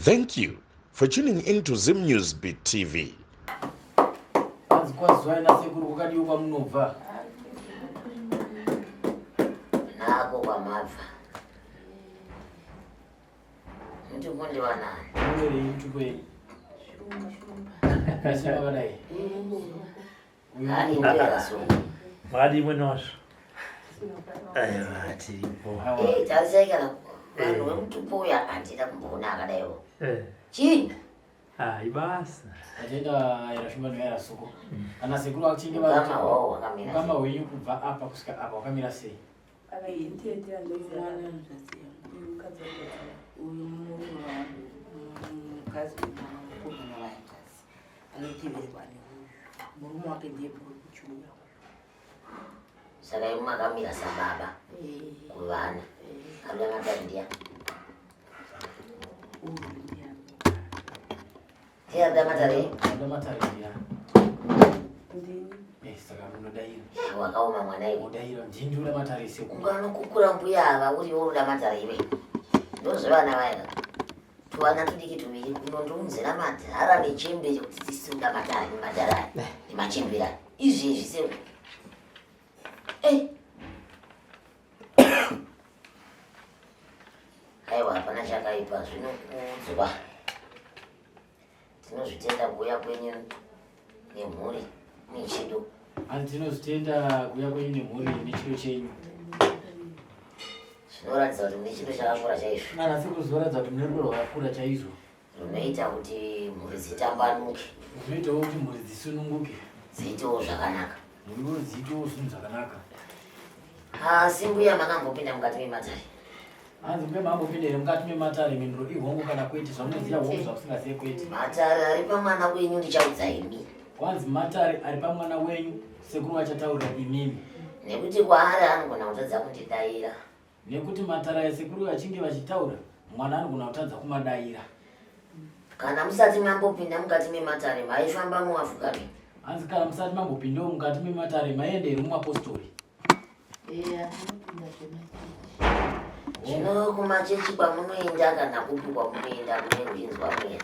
Thank you for tuning in to Zim News Beat TV. Hanzi kwazwai nasekuru kwakadiwa kwamunobva. Nako kwamabva. Mutupo ndiwanani? Muwerei mutupo yenyu. Mese makadai. Makadii mwene wazvo? Aiwa tiripo. Eh, tarisai kana vanhu vemutupo uya handina kumboona akadaiwo. Eh. Chii? Ah, ibasa. Atenda era shumba noera soko. Kana sekuru achinge va Ukama hwawo hwakamira. Ukama hwenyu kubva apa kusvika apa hwakamira sei? Anoteverwa neuyu murume wake ndiye mukuru kuchiuya. Saka imwe makamira sababa eh. kuvana eh. aruda matari ndiya ndiye aruda matari aruda matari ndiya eh, saka munodaira wakaoma mwana iwe udaira ndini uda matari sekuru unganokukura mbuya ava uriwo uda matari iwe ndozvevana vaya Tuvana tudiki tuviri kunondiunzira madhara nechembere kuti tisunda madhara nemadhara nemachembere izvezvi se eh. Aiwa, hapana chakaipa, zvinokudzwa. Tinozvitenda kuuya kwenyu nemhuri nechido. Hanzi tinozvitenda kuuya kwenyu nemhuri nechido chenyu. Zvinoratidza kuti mune chido chakakura chaizvo. Nana sekuzoratidza kuti mune rudo rwakakura chaizvo. Runoita kuti mhuri dzitambanuke. Runoitawo kuti mhuri dzisununguke. Dziitewo zvakanaka. Mhuri dziitewo zvinhu zvakanaka. Asi mbuya makambopinda mukati mematare. Hanzi mbuya makambopinda here mukati mematare mhinduro ihongu kana kwete zvamunoziva hongu zvamusingazive kwete. Matare ari pamwana wenyu ndichaudza imi. Kwanzi matare ari pamwana wenyu sekuru vachataurira imimi. Nekuti kwaari anogona kutadza kundidaira. Nekuti matare aya sekuru vachinge vachitaura mwana anogona kutadza kumadaira. Kana musati mambopinda mukati mematare maifamba muAfukami. Hanzi kana musati mambopindawo mukati mematare maienda here mumapostori? Zvino kumachechi kwamunoenda kana kupi kwamunoenda kune rwinzwa mweya.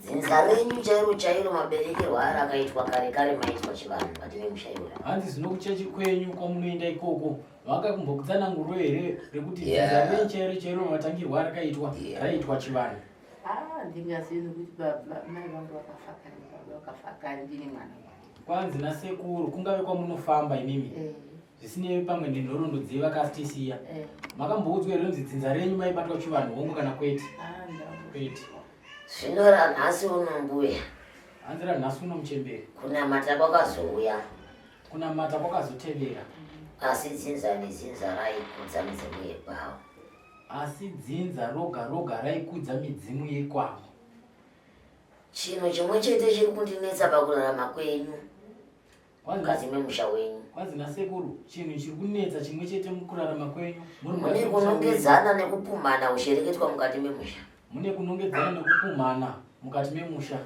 Dzinza renyu chairo chairo maberekerwo arakaitwa kare kare maitwa chivanhu mukati memusha iwoyo. Hanzi zvino kuchechi kwenyu kwamunoenda ikoko vakakumbokutsananguriro here rekuti dzinza renyu chairo chairo matangirwo arakaitwa raiitwa chivanhu? Ah, ndingazivi nekuti baba mai vangu vakafa kare baba vakafa kare ndine mwana. Kwanzi nasekuru kungave kwamunofamba imimi Eh. Zvisinei pamwe nenhoroondo dzevakatisiya Eh. makamboudzwa here kunzi dzinza renyu maibatwa chivanhu hongu kana kwete? Ah, ndau. Kwete. Zvino ranhasi uno mbuya. Hanzi ranhasi uno muchembere. Kunamata kwakazouya. Kunamata kwakazotevera. Asi dzinza nedzinza raikudza midzimu yekwavo. Asi dzinza roga roga raikudza midzimu yekwavo. Chinhu chimwe chete chiri kundinetsa pakurarama kwenyu mukati memusha wenyu. Kwanzi nasekuru, chinhu chiri kunetsa chimwe chete mukurarama kwenyu muri Mune mukati memusha wenyu. kunongedzana nekupumhana hushereketwa mukati memusha. Mune kunongedzana nekupumhana mukati memusha.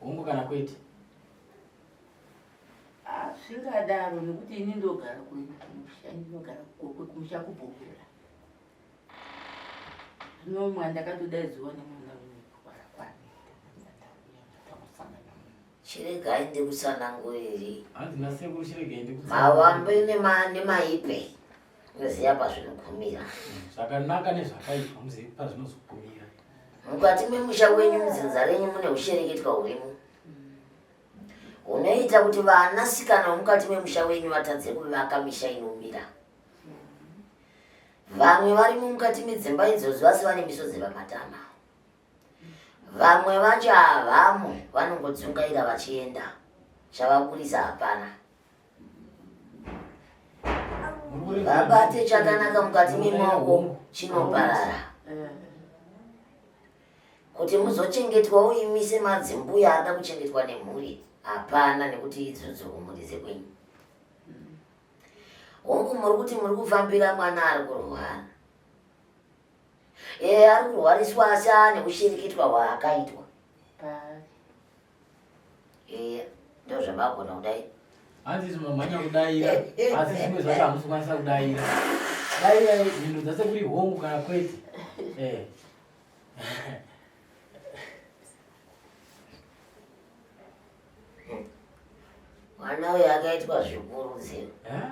Hongu kana kwete? Ah, zvingadaro nekuti ini ndogara kumusha, ndinogara kumusha kuBhomora. Zvino mwana ndakatodaidzwa nemwana wekurwara kwaanoita ndakusangana. Chiregai ndikutsananguriri. Hanzi nasekuru chiregai ndikutsananguriri. Mavambo nemaipe muziva pazvinogumira. Zvakanaka nezvakaipa muzive pazvinozogumira. Mukati memusha wenyu mudzinza renyu mune hushereketwa hurimo hunoita kuti vanasikana vemukati memusha wenyu vatadze kuvaka misha inomira. Vamwe varimo mukati medzimba idzodzo asi vane misodzi pamatama. Vamwe vacho havamo vanongodzungaira vachienda chavaburisa hapana. Vabate chakanaka mukati memaoko chinoparara. Kuti muzochengetwawo imi semadzimbuya arida kuchengetwa nemhuri hapana nekuti idzodzo mhuri dzekwenyu. Hongu muri kuti muri kufambira mwana ari kurwara. Eh, ari kurwariswa asi ane kushirikitwa hwaakaitwa. Eh, ndozvamagona kudai. Hanzi izvi mamhanya kudaira asi zvimwe zvacho hamusi kukwanisa kudaira. Daira mhinduro dzasekuri hongu kana kwete. Eh. Mwana uyu akaitwa zvikuru dzero. Eh?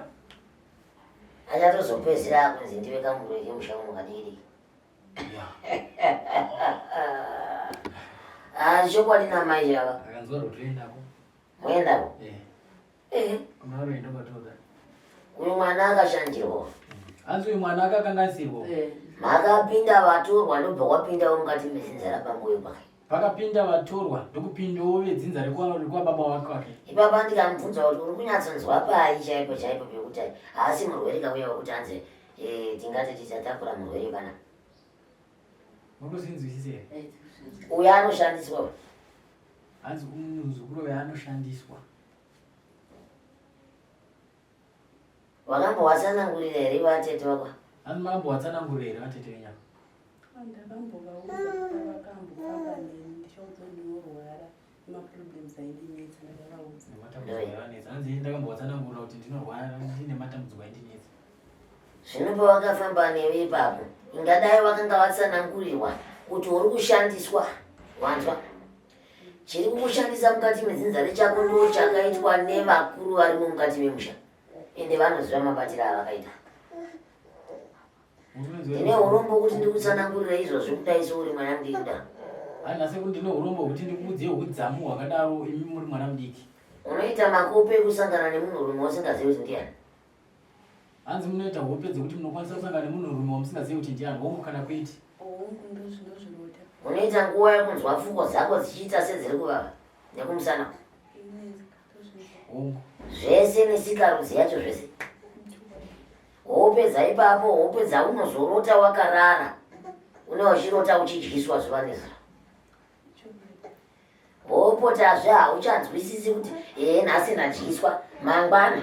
Achatozopedzera akunzi ndive kamurwe kemusha uno kadiki. Ah, chokwadi namai chava. Akanzwa rotoendako. Moendako? Eh. Eh. Kuna roendo kwatoda. Uyu mwana akashandirwa. Hanzi uyu mwana akakanganisirwa. Eh. Makapinda vatorwa ndobva kwapindawo mukati medzinza rabambo pake. Pakapinda vatorwa ndokupindawo vedzinza rekwababa wake wake. Ipapa ndikamubvunza kuti uri kunyatsonzwa pai chaipo chaipo pekuti haasi murwere kauya wekuti hanzi eh, tingati tichatakura murwere pana. Muri kuzvinzwisisa here? Eh, tikuzvinzwa. Uyu anoshandiswa. Hanzi muzukuru uyu anoshandiswa. Wakambowatsanangurira here vatete vako? Hanzi makambowatsanangurira here vatete venyama? Ndakambovaudza vakambofamba neni ndichaudzwa ndinorwara nemaproblems aindinetsa ndakavaudza. Nematambudziko aivanetsa. Hanzi ndakambowatsanangurira kuti ndinorwara ndine matambudziko aindinetsa. Zvino pavakafamba newe ipapo, ingadai wakanga watsanangurirwa kuti uri kushandiswa, wanzwa? Chiri kukushandisa mukati medzinza rechako ndo chakaitwa nevakuru varimo mukati memusha, ende vanoziva mabatiro avakaita. Ndine urombo kuti ndikutsanangurire izvozvi kudai seuri mwana mudiki kudaro. Hanzi sekuru ndine urombo hwekuti ndikuudzei hudzamu hwakadaro imi muri mwana mudiki. Unoita makope ekusangana nemunhurume wasingazivi kuti ndiani. Hanzi munoita hope dzekuti munokwanisa kusangana nemunhurume wamusingazivi kuti ndiani, hongu kana kwete. Hongu ndozvinozvirota. Unoita nguva yekunzwa pfuko dzako dzichiita sedziri kuvava nekumusana. Inonzwa ndozvinzwa. Hongu. Zvese nesikarudzi yacho zvese. Hope dzaipapo hope dzaunozorota wakarara. Une uchirota uchidyiswa zuva nezuva. Wopotazve hauchanzwisisi kuti ee nhasi ndadyiswa mangwana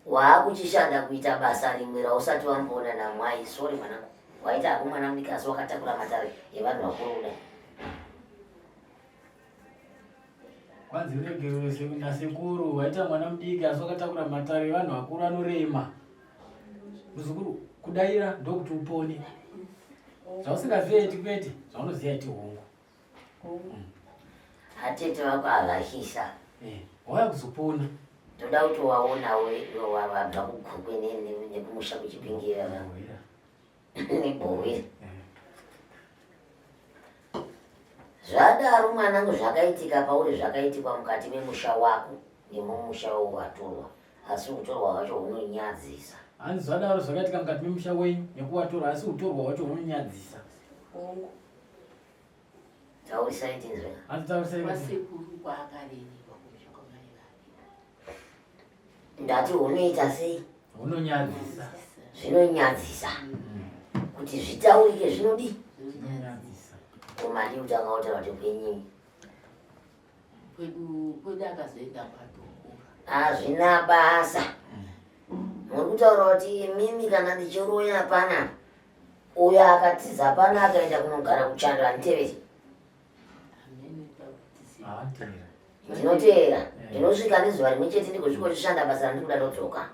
waakuchishanda kuita basa rimwe rausati wamboona namwai. Sorry mwanangu, waita hako mwana mudiki asi wakatakura matare evanhu vakuru kudai. Kwanzi uregerwe nasekuru waita mwana mudiki asi wakatakura matare evanhu vakuru anorema. Muzukuru, kudaira ndokuti upone. Zvausingazive iti kwete, zvaunoziva iti hongu. Atete vako havahisa. Eh, wauya kuzopona. Ndoda kuti waonawo wabva kuGokwe nekumusha kuChipinge nebhowera. Zvadaro mwanangu, zvakaitika pauri zvakaitikwa mukati memusha wako nemumusha wewatorwa, asi utorwa hwacho hunonyadzisa. Hanzi zvadaro zvakaitika mukati memusha wenyu nekuwatorwa, asi utorwa hwacho hunonyadzisa. Hongu. Taurisai tinzwe. Hanzi taurisai. Kwasekuru kwaakarererwa kumusha kwamai vake. Ndati hunoita sei? Hunonyadzisa. Zvinonyadzisa. Kuti zvitaurike zvinodii? Zvinonyadzisa. Komadi kutanga kutaura kuti kwenyini. Kwedu kwedu akazoenda kwatokura. Hazvina basa. Muri kutaura kuti imimi kana ndichiroya panapa, uyo akatiza pano akaenda kunogara kuchando handiteveri. Hamene pakuti Haatevera. Ndinoteera. Ndinosvika nezuva rimwe chete ndigosvika uchishanda basa randikuda ndodzoka.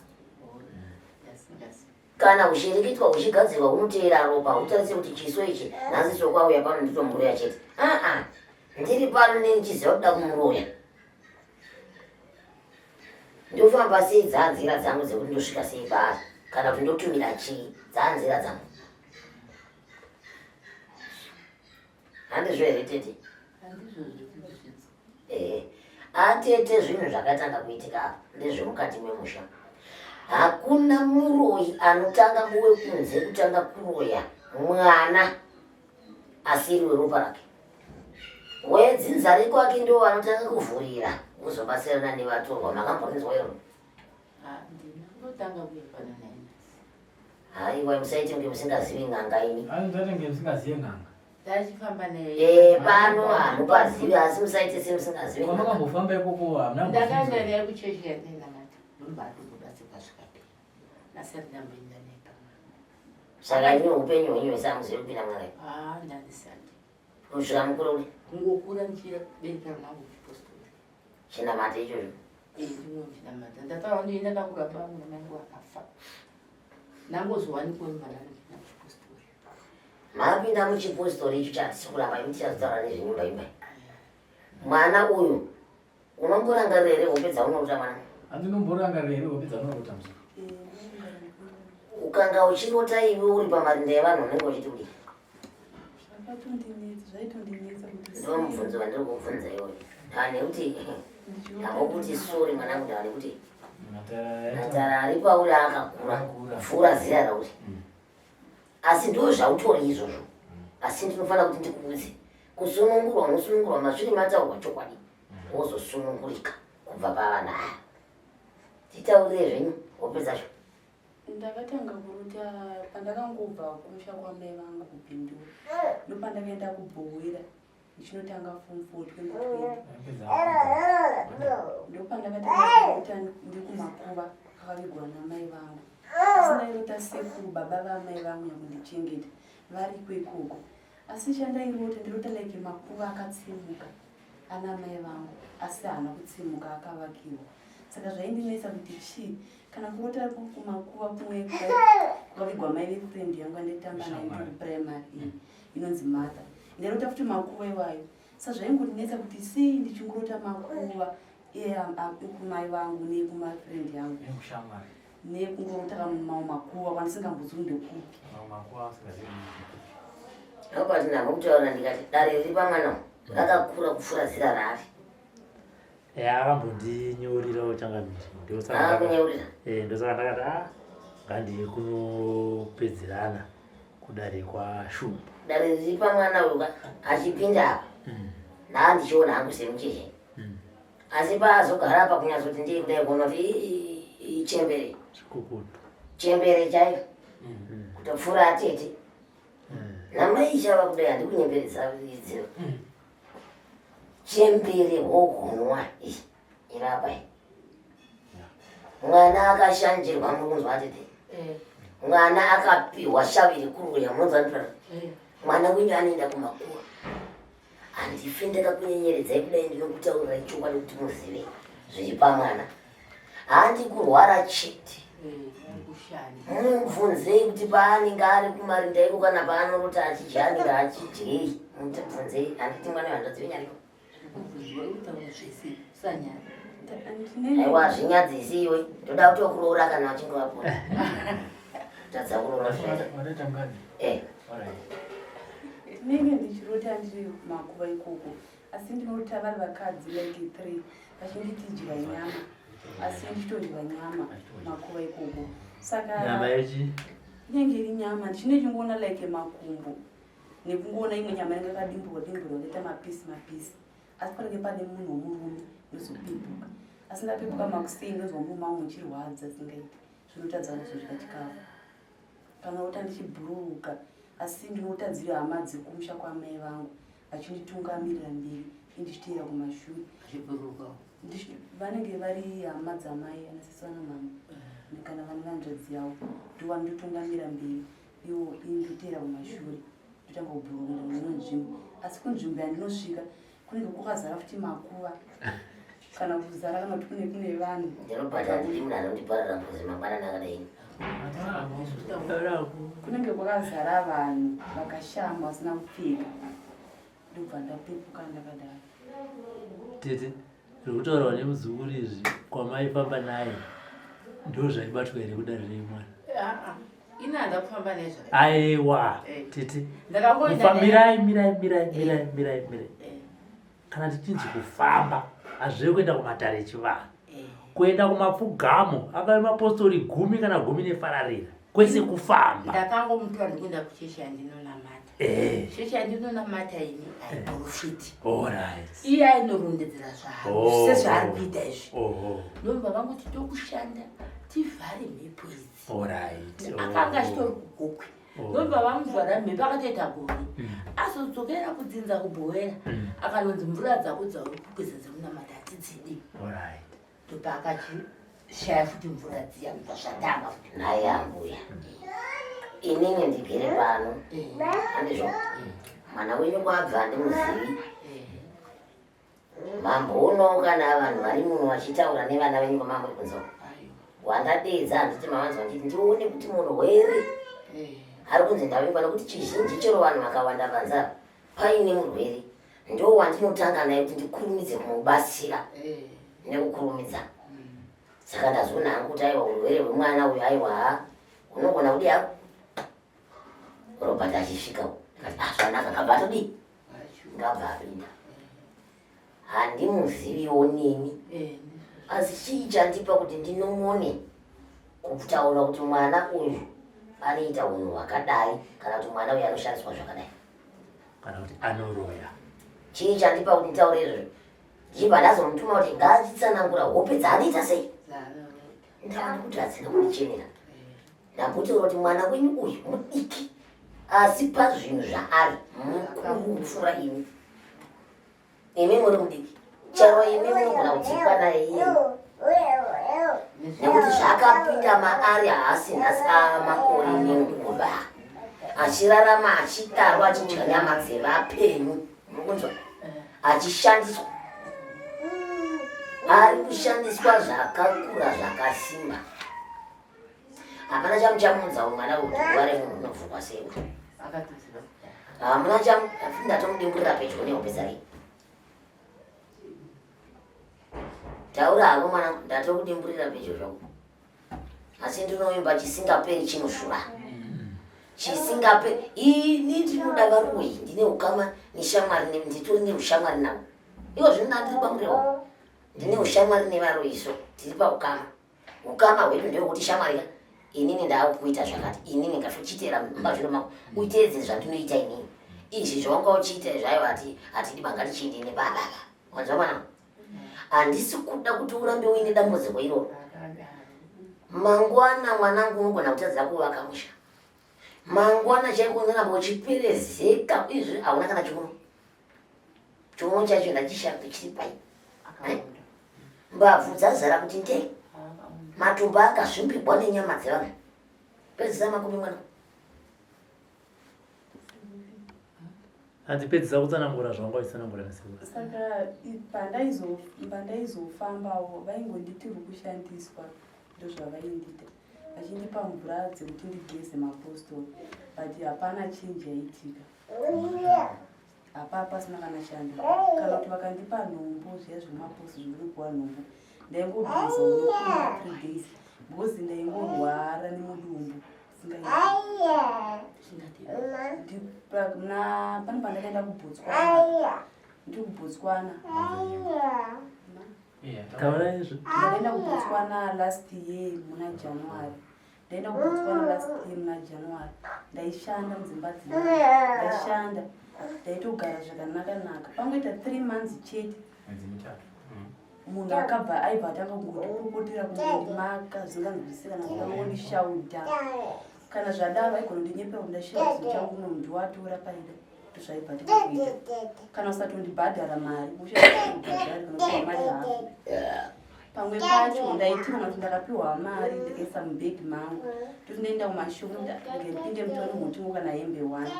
Kana hushirikitwa huchigadzirwa hunoteera ropa, hutarise kuti chiso ichi nhasi sokwauya pano nditomuroya chete. Aa, ndiri pano ndichiziva kuda kumuroya. Ndofamba sei dzanzira dzangu dzekuti ndosvika sei paari, kana kuti ndotumira chii dzanzira dzangu. Handizvo here tete? Handizvo zvekuzvidza. Eh, atete zvinhu zvakatanga kuitika apa ndezvemukati memusha. Hakuna muroyi anotanga muwe kunze kutanga kuroya mwana asiri weropa rake. Wedzinza rekwake ndiwo vanotanga kuvhurira kuzobatsirana nevatorwa. Makambonzwa iro? Handina kunotanga kuepana naye nhasi. Haiwa, musaite kunge musingazivi n'anga imi. Hanzi tatenge musingazive n'anga. Tachifamba naye. Eh, pano hamupazivi asi musaite semusingazivi n'anga. Kwamakambofamba ikoko hamuna Ndakaenda kumbozvinzwa. naye kuchechi yandinamata. Ndobva atombobatsirwa zvikapera. Nhasi handinamboenda naye pamwe. Saka imi upenyu hwenyu hwese hamuzivi kupinda n'anga. Ah, ndandisati. Kusvika mukuru uri Kungokura ndichibereka mwangu kuchipostori. chinamata ichocho. Eh, ndimwe muchinamata. Ndataura ndienda ndakura pangu namai vangu vakafa. Ndangozowanikwa mwana ndipinda muchipostori. Mapinda muchipostori icho chatisi kuramba imi tichazotaura nezvenyumba imba. Mwana uyu unomborangarira here hope dzaunorota mwana? Handinomborangarira here hope dzaunorota muzukuru? Eh, Ukanga uchirota iwe uri pamarinda evanhu unenge uchiti kudii? Zvakatondinetsa, zvaitondinetsa kuti Ndiwo mubvunzo wandiri kubvunza iwoyo. Ah, nekuti hamukuti sori mwanangu ndava nekuti matara ari pauri akakura kupfuura zera rauri. Asi ndo zvautori izvozvo. Asi ndinofanira kuti ndikuudze kusunungurwa unosunungurwa mashure mataurwa chokwadi wozosunungurika kubva pavana ava. Titaurire zvenyu hope dzacho. Ndakatanga kurota pandakangobva kumusha kwamai vangu kuBindura ndopandakaenda kuBhowera ndichinotanga form 4 2020 ndopandakatanga kurota ndiri kumakuva akavigwa namai vangu asi ndairota sekuru baba vamai vangu nyakundichengeta variko ikoko asi chandairota ndirota like makuva akatsimuka ana mai vangu asi haana kutsimuka akavakirwa saka zvaindinetsa kuti chii kana kurota kumakuva kumwe kwakavigwa mai vefriend yangu andaitamba naye ndiri kuprimary iyi inonzi Martha ndairota futi makuva iwayo sa zvaingondinetsa kuti sei ndichingorota makuva ekumai vangu neekumafriend yangu Nekushamwari. nekungorota mamwe makuva kwandisingambozwi ndekupi. Mamwe makuva usingazivi ndekupi. Ndopati ndamukutaura ndikati dare riri pamwana uyu rakakura kupfuura zera raari. Eh, akambondinyeurirawo changamire. Ndosaka Akakunyeurira? Eh, ndosaka ndakati ah ngandiye kunopedzerana kudare kwaShumba. Dare riri pamwana uyu ka achipinda apa ndaa ndichiona hangu semucheche. Asi paazogara apa kunyatsoti ndiye kudai kuona kuti ichembere. Zvikukutu. Chembere chaiyo. Kutopfuura atete. Namai ichava kudai handikunyemberedza idziro. Chembere hogonwa iyi irapa iyi. Mwana akashanjirwa mukunzwa atete. Mwana akapihwa shavi rekuroya munonzwa ndipara. Mwana wenyu anoenda kumakuva. Handife ndakakunyenyeredzai kudai ndinokutaurirai chokwadi kuti muzive zviri pamwana. Handi kurwara chete. Mubvunzei kuti paanenge ari kumarinda iko kana paanorota achidya anenge achidyei. Mutibvunzei handiti mwana wehanzvadzi venyu ariko. Aiwa zvinyadzisi iwe ndoda kutokuroora kana vachinge vapora. Tadza kuroora zvinyadzi. Wadaita mukadzi? Eh. Alright. Ndinenge ndichirota ndiri kumakuva ikoko asi ndinorota vari vakadzi like three vachinditi dya nyama asi ndichitodya nyama makuva ikoko saka Nyama yechi? inenge iri nyama ndichinenge chingoona like makumbo nekungoona imwe nyama inenge yakadimburwa dimburwa yakaita mapisi mapisi asi panenge pane munhu womurume ndozopepuka asi ndapepuka makusei ndonzwa murume wangu uchirwadza singaiti zvinotadza kuzodya chikafu kana rota ndichibhururuka asi ndinorota dziri hama dzekumusha kwamai vangu vachinditungamirira mberi indichiteera kumashure. Vanenge vari hama dzamai anasisi vana mama kana vane vanzvadzi yavo ndovandotungamira mberi ivo ini ndoteera kumashure ndotanga kubhururuka kuenda kune imwe nzvimbo asi kunzvimbo yandinosvika kunenge kwakazara futi makuva kana kuzara kana kuti kune kune vanhu. Ndinobhadhara ndiri munhu anondiparira mbuzi mangwanani akadai. Kunenge kwakazara vanhu vakashama vasina kupfeka ndobva ndapepuka ndakadaro. Tete, zviri kutaurwa nemuzukuru izvi kwamaifamba naye ndozvaibatwa here kudare remwana? Aa, ini handina kufamba naye zvakadai. Aiwa, Eh. tete. Ndakangoenda Kufa- naye. Mirai, mirai, mirai, mirai, mirai, mirai. Eh. Kana tichinzi kufamba, hazvirevi kuenda kumatare echivanhu. Eh. Kuenda kumapfugamo, akave mapostori gumi kana gumi nefararira. Kwese kufamba. Ndakangomutora ndikuenda kuchechi yandinonamata. Eh. Chechi yandinonamata ini haiprofiti. All right. Iye ainorondedzera zvaari Oh. sezvaari kuita izvi. Oh. Ndobva vangoti tokushanda tivhare mhepo idzi. All right. Oh. Akanga achitori kuGokwe. Oh. Ndobva vamuvhara mhepo akatoita gore. Azodzokera kudzinza kuBhowera akanonzi mvura dzako dzauri kugeza dzekunamata hatidzidi. All right. Ndopaakachishaya futi mvura dziya kubva zvatanga futi. Nhai ambuya. Inini ndigere pano. Handizvo. Mwana wenyu kwabva handimuzivi. Mamboonawo kana vanhu vari muno vachitaura nevana venyu kwamamuri kunze uko. Wandadeedza handiti mavanzwa nditi ndione kuti murwere ari kunzi ndavingwa nekuti chizhinji chero vanhu vakawanda panze apa paine murwere ndo wandinotanga naye kuti ndikurumidze kumubatsira nekukurumidza. Saka ndazoona hangu kuti aiwa urwere hwemwana uyu aiwa ha unogona kudii hako. Robert achisvika ndikati ah zvanaka ngabva atodii ngabva apinda. Handimuziviwo nini eh, asi chii chandipa kuti ndinomone kutaura kuti mwana uyu anoita unhu hwakadai kana kuti mwana uyu anoshandiswa zvakadai kana kuti anoroya. Chii chandipa kuti nditaure izvozvo? Ndichibva ndazomutuma kuti ngaachitsanangura hope dzaanoita sei. Ndaona kuti hadzina kundichenera. Ndambotaura kuti mwana wenyu uyu mudiki asi pazvinhu zvaari mukuru kupfuura imi. Imi muri mudiki. Chero imi munogona kudzipwa naye iye. Nekuti zvaakapinda maari haasi nhasi amakore nenguva. Achirarama achidaro achidya nyama dzevapenyu. Mukunzwa? Achishandiswa. Ari kushandiswa zvakakura zvakasimba. Hapana chamuchamuudza mwana kuti guva remunhu rinovhurwa sei. Hamuna chamu ndatomudimburira pedyo nehope dzake. Taura hako mwana ndatokudimburira pedyo zvako. Asi ndinovimba chisingaperi chinoshura. Chisingaperi ini ndinoda varoyi ndine ukama neshamwari nditori neushamwari navo. Iko zvino ndandiri kwamurewa. Ndine ushamwari nevaroyi so tiri paukama. Ukama hwedu ndewekuti shamwari ka inini ndaakuita zvakati inini ngatochiteera mumazviro mako uiteedze zvandinoita inini izvi zvawanga uchiita izvi aiwa hatidi bangatichiende nebaba ava wanzwa mwana handisi kuda kuti urambe uine dambudziko iroro mangwana mwanangu unogona kutadza kuvaka musha mangwana chaiko unoramba uchiperezeka izvi hauna kana chiuno chiuno chacho ndachishanda chiri pai eh? Mbabvu dzazara kuti ndee. Matumbu akazvimbigwa nenyama dzevanhu. Pedzisa makupi mwana. Hanzi pedzisa kutsanangura zvawanga uchitsanangura nasekuru. Saka pandaizofambawo vaingonditi uri kushandiswa ndozvavaindita vachindipa mvura dzekuti ndigeze mapostori but hapana change yaitika. Hapaa pasina kana shanduro kana kuti vakandipa nhombo zviya zvemapost zvinopiwa nhombo ndaingogeza unokumwa three days because ndaingorwara nemudumbu pane pandakaenda kubotswana ndiri kubotswana ndakaenda kubotswana last year muna january Ndaenda kuBotswana last year muna January. Ndaishanda mudzimba dzino. Ndaishanda. Ndaitogara zvakanaka naka. Pangoita 3 months chete. Mwedzi mitatu. Munhu akabva aibva atanga kungondipopotera kungondimaka zvinganzwisisa kana kuda kungondishauda. Kana zvadaro aigona kundinyepera kuti ndashiya chinhu changu munhu ndiwatora paida. Ndozvaibva tikuita. Kana usatondibhadhara mari, uchatobhadhara kana kupiwa mari hafu. Pamwe pacho ndaitirwa kuti ndakapiwa mari ndikaisa mubhegi mangu ndoti ndaenda kumashopu ndikandipinde mutoni motengo kana hembe one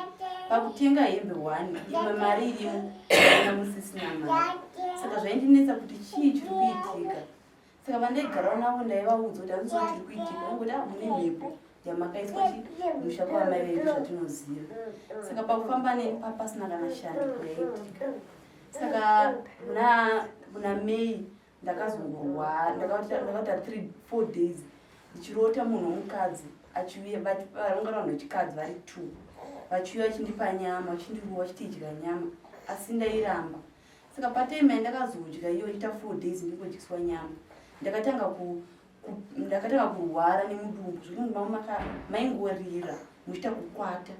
pakutenga hembe one imwe mari irimo ndaona musisina mari saka zvaindinetsa kuti chii chiri kuitika saka vandaigarawo navo ndaivaudza kuti handiziva chiri kuitika vangokuti ah mune mhepo yamakaiswa chi musha kwamai vedu zvatinoziva saka pakufamba neni papasina kana shandiko yaiitika saka muna may ndakazongorwara ndakaita 3 4 days ndichirota munhu womukadzi achiuya varongana vanhu vechikadzi vari two vachiuya vachindipa nyama vachindiruwa vachitidya nyama asi ndairamba saka patime yandakazodya iyo ita 4 days ndingodyiswa nyama ndakatanga ku ndakatanga kurwara nemudumbu zvekuti mumba maingorira muchiita kukwata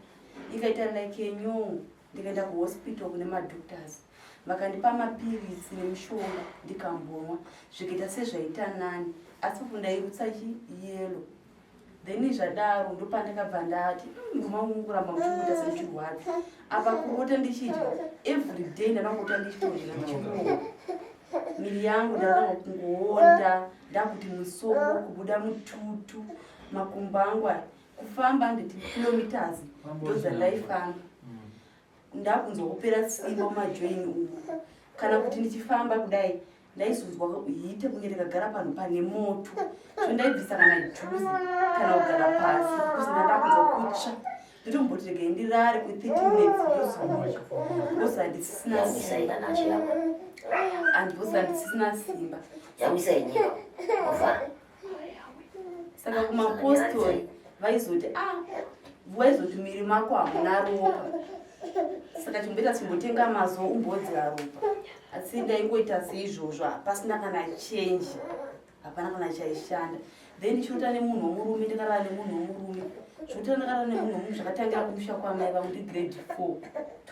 ikaita like yenyongo ndikaenda kuhospital kune madoctors vakandipa mapiritsi nemishonga ndikambonwa zvikaita sezvaita nani asi uku ndairutsa chiyelo then zvadaro ndopandakabva ndati hmm, nduma kuramba muchikuita semuchirwadza apa kurota ndichidya every day ndandangota ndichitodya ndichikuwa miri yangu ndakanga kungoonda ndakuti musoro kubuda mututu makumbo angu aya kufamba nditi kilometers ndodzandaifamba ndakunzwa kupera simba mumajoini umu kana kuti ndichifamba kudai ndaizonzwa hite kunge ndakagara panhu pane moto so ndaibvisa kana juzi kana kugara pasi because ndandakunzwa kutsva ndotomboti regai ndirare ku 30 minutes ndozomuka because handisisina simba and because handisisina simba yamisa yenyika ovhara. Saka kumapostori vaizoti ah, vaizoti miri mako hamuna ropa, saka chimboita chimbotenga mazo umbodzera ropa. Asi ndaingoita seizvozvo, hapasina kana change, hapana kana chaishanda. Then ndichirota nemunhu womurume, ndakarara nemunhu womurume. Zvekuti ndakarara nemunhu womurume zvakatangira kumusha kwamai vangu ndi grade 4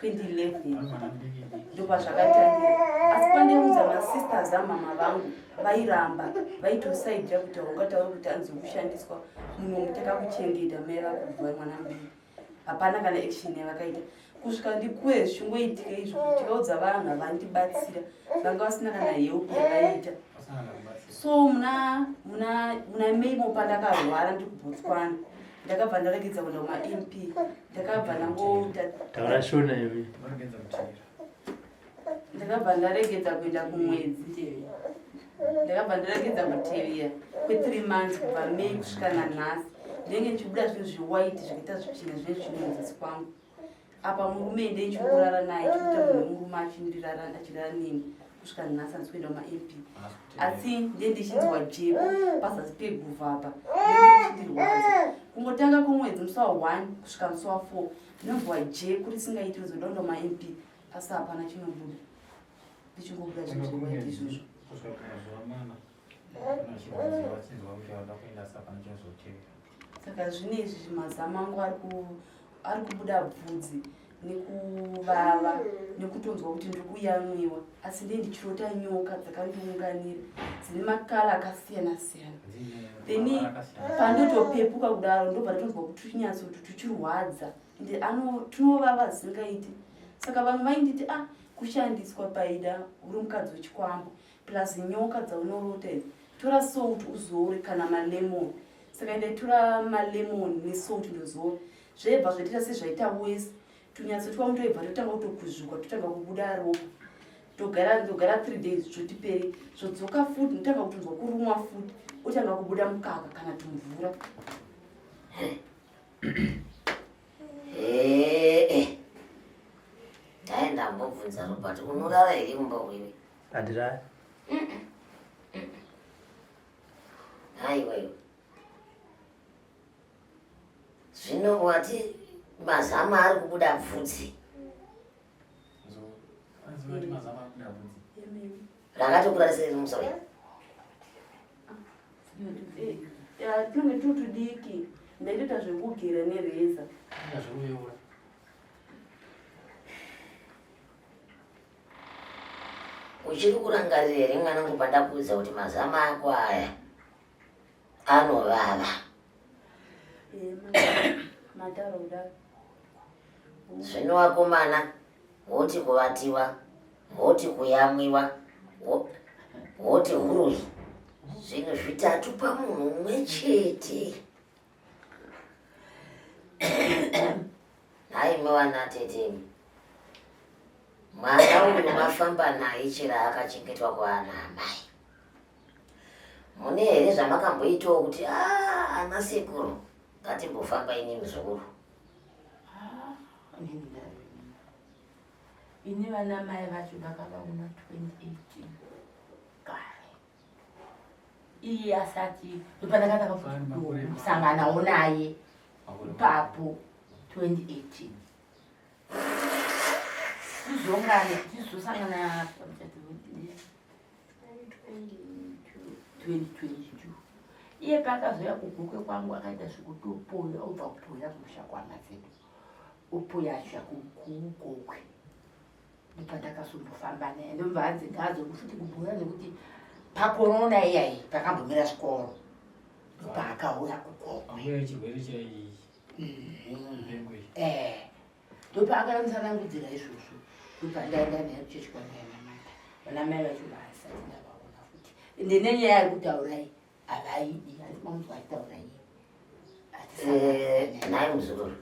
2011, ndopazvakatangira. Asi pandaiudza masisters amama vangu vairamba, vaitosaidira kuti haungatauri kuti anzi kushandiswa munhu mutakakuchengeta, mai vakubva mwana mudiki. Hapana kana action yavakaita kusvika ndikure. Zvichingoitika izvo, tikaudza vanhu havandibatsira, vanga vasina kana help yavaita. So muna May mo pandakarwara ndiri kuBotswana, ndakabva ndaregedza kuenda kumaMP, ndakabva ndangoita Taura Shona iwe. Ndakabva ndaregedza kuenda kumwedzi, ndakabva ndaregedza kutevera kwe3 months, kubva May kusvika nanhasi. Ndinenge ndichibuda zvinhu zvewhite zvakaita zvichena zvinenge zvichimudzasi kwangu. Apa murume ndeichikurara naye, chikuita munhu wemurume achindirara, achirara neni kusvika nhasi. Handisi kuenda kumaMP, asi ndiye ndichinzwa jeko pazasi peguvha apa, ndinenge kungotanga kwomwedzi musi wa1 kusvika musi wa4 ndinonzwa jeku risingaiti, rizoda kuenda kumaMP asi hapana chinobuda, ndichingobuda zvinhu zvewhite izvozvo. Kusvika kumazuva mana vachinzwa kuti vada kuenda, asi hapana chinozotevera. Saka zvino izvi mazamu angu ari kubuda bvudzi nekuvava nekutonzwa kuti ndiri kuyamwiwa, asi ndee ndichirota nyoka dzakandiunganira dzine makala akasiyana siyana. Then pandotopepuka kudaro ndobva ndatonzwa kuti tunyatso kuti tuchirwadza ende tunovava zvisingaiti. Saka vamwe vainditi ah, kushandiswa paida uri mukadzi wechikwambo, plus nyoka dzaunorota idzi, tora salt uzore kana malemon. Saka ndaitora malemon nesalt ndozora, zvaibva zvaitoita sezvaita wese, tunyatso twangu toibva totanga kutokuzvuka, totanga kubuda ropa. Togara, ndogara 3 days, zvotipere, zvodzoka futi, ndotanga kutonzwa kurumwa futi, otanga kubuda mukaka kana tumvura. Ee, dai ndambobvunza Robert, unorara here mumba wewe? Handirari. Aiwa iwe, zvino wati mazama ari kubuda bvudzi? Anzi mazama ari kubuda bvudzi. Rakatokura risiri musoro? Tunenge tutudiki, ndaitoita zvekugera nereza. Ita zvekuveura. Uchiri kurangarira here mwanangu pandakuudza kuti mazama ako aya anovava? Mataura kudaro. Zvino vakomana voti kuvatiwa, voti kuyamwiwa, voti huroyi, zvinhu zvitatu pamunhu umwe chete. Haimi vana tetemi, mwana uyu mafamba naye chero akachengetwa kwaana amai, mune here zvamakamboitawo kuti "Ah, ana sekuru, ngatimbofamba ini muzukuru"? Ini vana mai vacho ndakavaona 2018 kare, iye asati, ndopandakatanga kusanganawo naye ipapo 2018. Tizongana, tizosangana 2022. Iye paakazoya kuGokwe kwangu akaita zvekutopoya, obva kupoya kumusha kwamadzedu, opoya achiya kuGokwe, ndopandakazombofamba naye. Ndobva hanzi ngaadzoke futi kubhora nekuti pakorona iyayi pakambomira zvikoro, ndopaakauya kuGokwe. Panguva yechirwere chaipengo ichi. Eh, ndopaakanditsanangudzira izvozvo, ndopandaenda naye kuchechi kwandainamata. Vana mai vacho vaasati ndavaona futi, ende nenyaya yari kutaurai havaidi, handimamunzwa achitaura iye. Nhai muzukuru,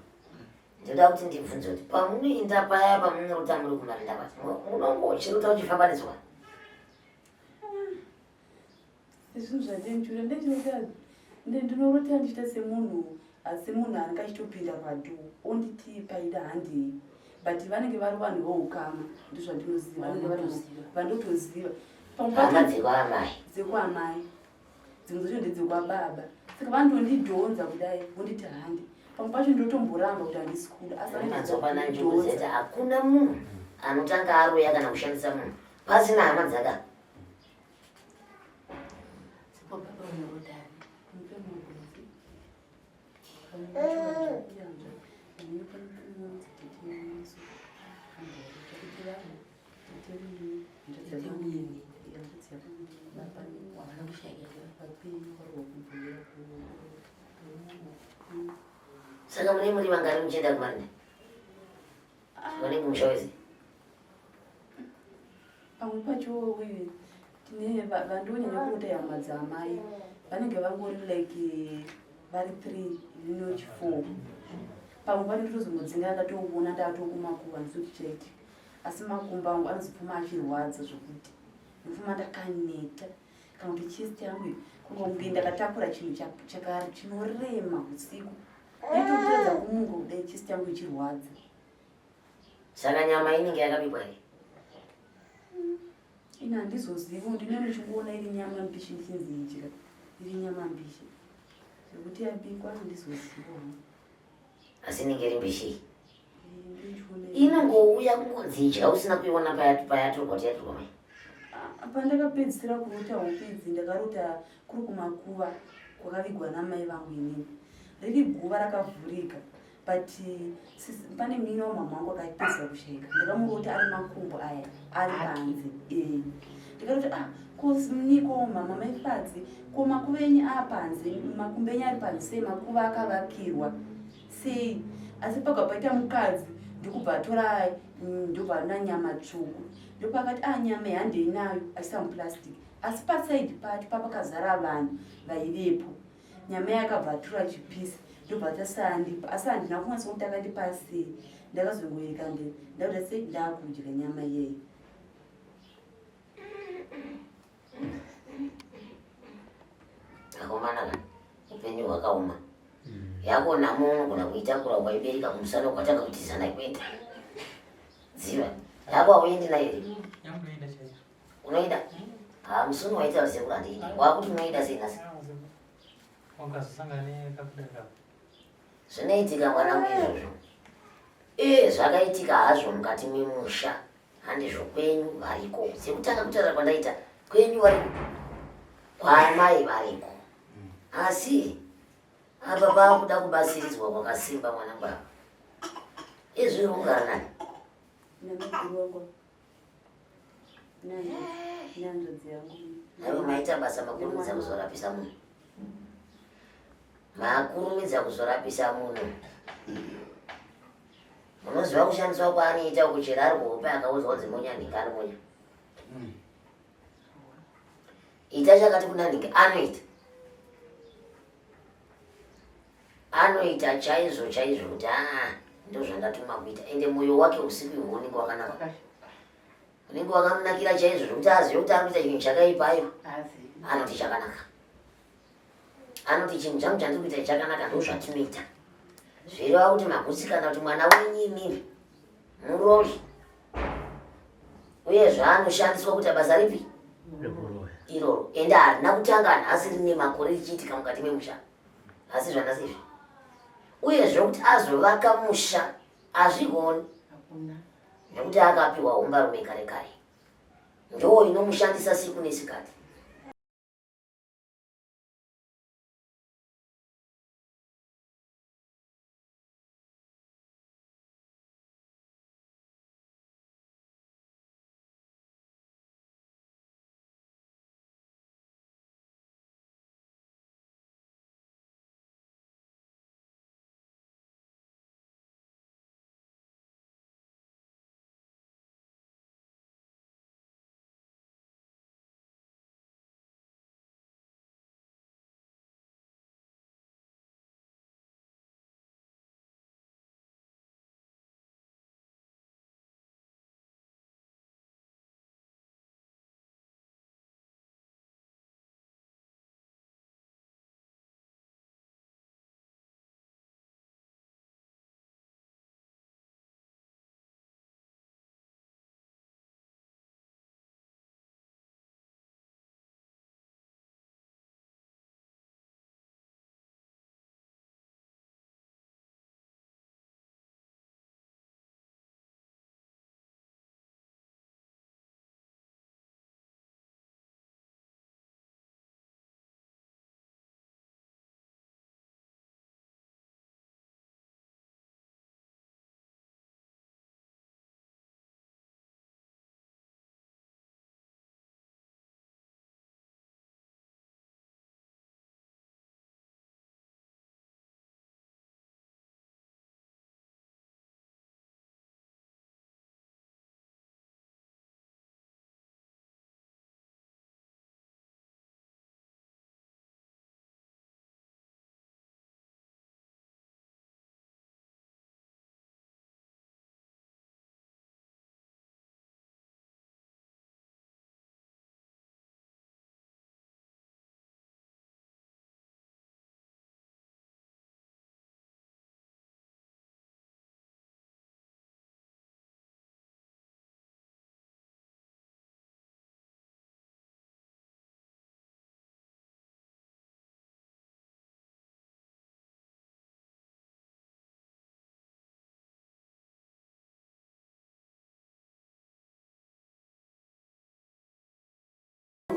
ndoda kuti ndibvunze kuti pamunoenda paya pamunorota muri kumarinda kwacho, munongochirota uchifamba nezuva? Zvinhu zvandinchura ndechirota, ndinorota ndichiita semunhu, asi munhu anenge achitopinda padoor onditi paida handei, but vanenge vari vanhu voukama, ndozvandinoziva, vanenge vari Vandotoziva. Vandotoziva. Pamwe hama pacho dzekwaamai. Dzekwaamai. Dzimwe dzacho ndedzekwababa. Saka vanotondidhonza kudai vonditi handi. Pamwe pacho ndinotomboramba kuti handisi kuda asi vanotodhonza. Njuku hakuna munhu anotanga aroya kana kushandisa munhu pasina hama dzaka. Saka mune muri vangani muchienda kumarinda? Vanenge musha wese? Pamwe pacho uyu tine vandonyanya kurota hama dzaamai vanenge vangori like vari 3 inini 4. Pamwe pacho ndotozongodzinga ndatoona ndatokumakuva ndisoti chaitika. Asi makumbo angu anozopfuma achirwadza zvokuti ndopfuma ndakaneta kana kuti chest yangu iyi kunge kunge ndakatakura chinhu chinorema usiku. Nditotadza kumuka kudai chest yangu ichirwadza. Saka nyama inenge yakabikwa here? Ini handizozivi, ndine ndichingoona iri nyama mbishi ndichinzi idya iri nyama mbishi. Zvekuti yabikwa handizozivi. Asi inenge iri mbishi. Inongouya kungonzi idya usina kuiona payatorwa kuti yatorwa mai. Pandakapedzisira kurota hope idzi ndakarota kuri kumakuva kwakavigwa namai vangu inini. Riri guva rakavhurika but pane munin'ina wamama wangu akapedzisira kushaika. Ndakamurota ari makumbo aya ari panze. Ndikarota ko niko mama maifadzi ko makuva enyu apanze, makumbo enyu ari panze sei makuva akavakirwa sei? Asi pabva paita mukadzi ndikubva atora ndobva ana nyama tsvuku. Ndopakati nyama iyi handei nayo achiisa muplastic. Asi pasaidi pacho papakazara vanhu vaivepo. Nyama iyi akabva atora chipisi ndobva atasandipa. Asi handina kunyatsa kuti akandipa sei. Ndakazongoereka ndakuda sei ndakudya nyama iyeyi. Akomana ka upenyu hwakaoma. Yako nhamo unogona kuitakura ukaibereka kumusana ukatanga kutizana kuenda. Ziva, yako hauendi nayo here? Yamunoenda chaizvo. Unoida? Ha, musi waita sekuru handiidi. Wakuti unoida sei nhasi? Wakazosangana nekakuda kako. Zvinoitika mwanangu izvozvo. Zvakaitika hazvo mukati memusha. Handizvo kwenyu variko. Sekutanga kutaura kwandaita, kwenyu variko. Kwaamai variko. Asi apa pakuda kubatsiridzwa kwakasimba mwanangu apa. Izvi uri kugara nani? Namaiguru wangu. Nehanzvadzi yangu. Aiwa maita basa makurumidza kuzorapisa munhu. Makurumidza kuzorapisa munhu. Munoziva kushandiswa kwaanoita kuchera ari kuhope akaudzwa kunzi monya nhingi anomonya. Ita chakati kuna nhingi anoita. Anoita chaizvo chaizvo kuti ndozvandatumwa kuita. Ende moyo wake usiku ihwo unenge wakanaka. Unenge wakamunakira chaizvo zvekuti azive kuti ari kuita chinhu chakaipa aiwa. Anoti chakanaka. Anoti chinhu changu chandiri kuita chakanaka ndozvatinoita. Zvireva kuti magutsikana kuti mwana wenyu imimi muroyi. Uye zvaanoshandiswa kuita basa ripi? Iroro. Ende harina kutanga nhasi rine makore richiitika mukati memusha. Asi zvanhasi izvi. Uye zvekuti azovaka musha hazvigoni. Nekuti akapiwa hombarume kare kare. Ndo inomushandisa siku nesikati.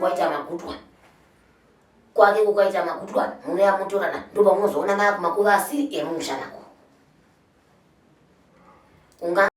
kwaita makutwa kwake kukaita makutwa munouya motorana ndopamunozoona maya kumakuva asiri emumusha mako unga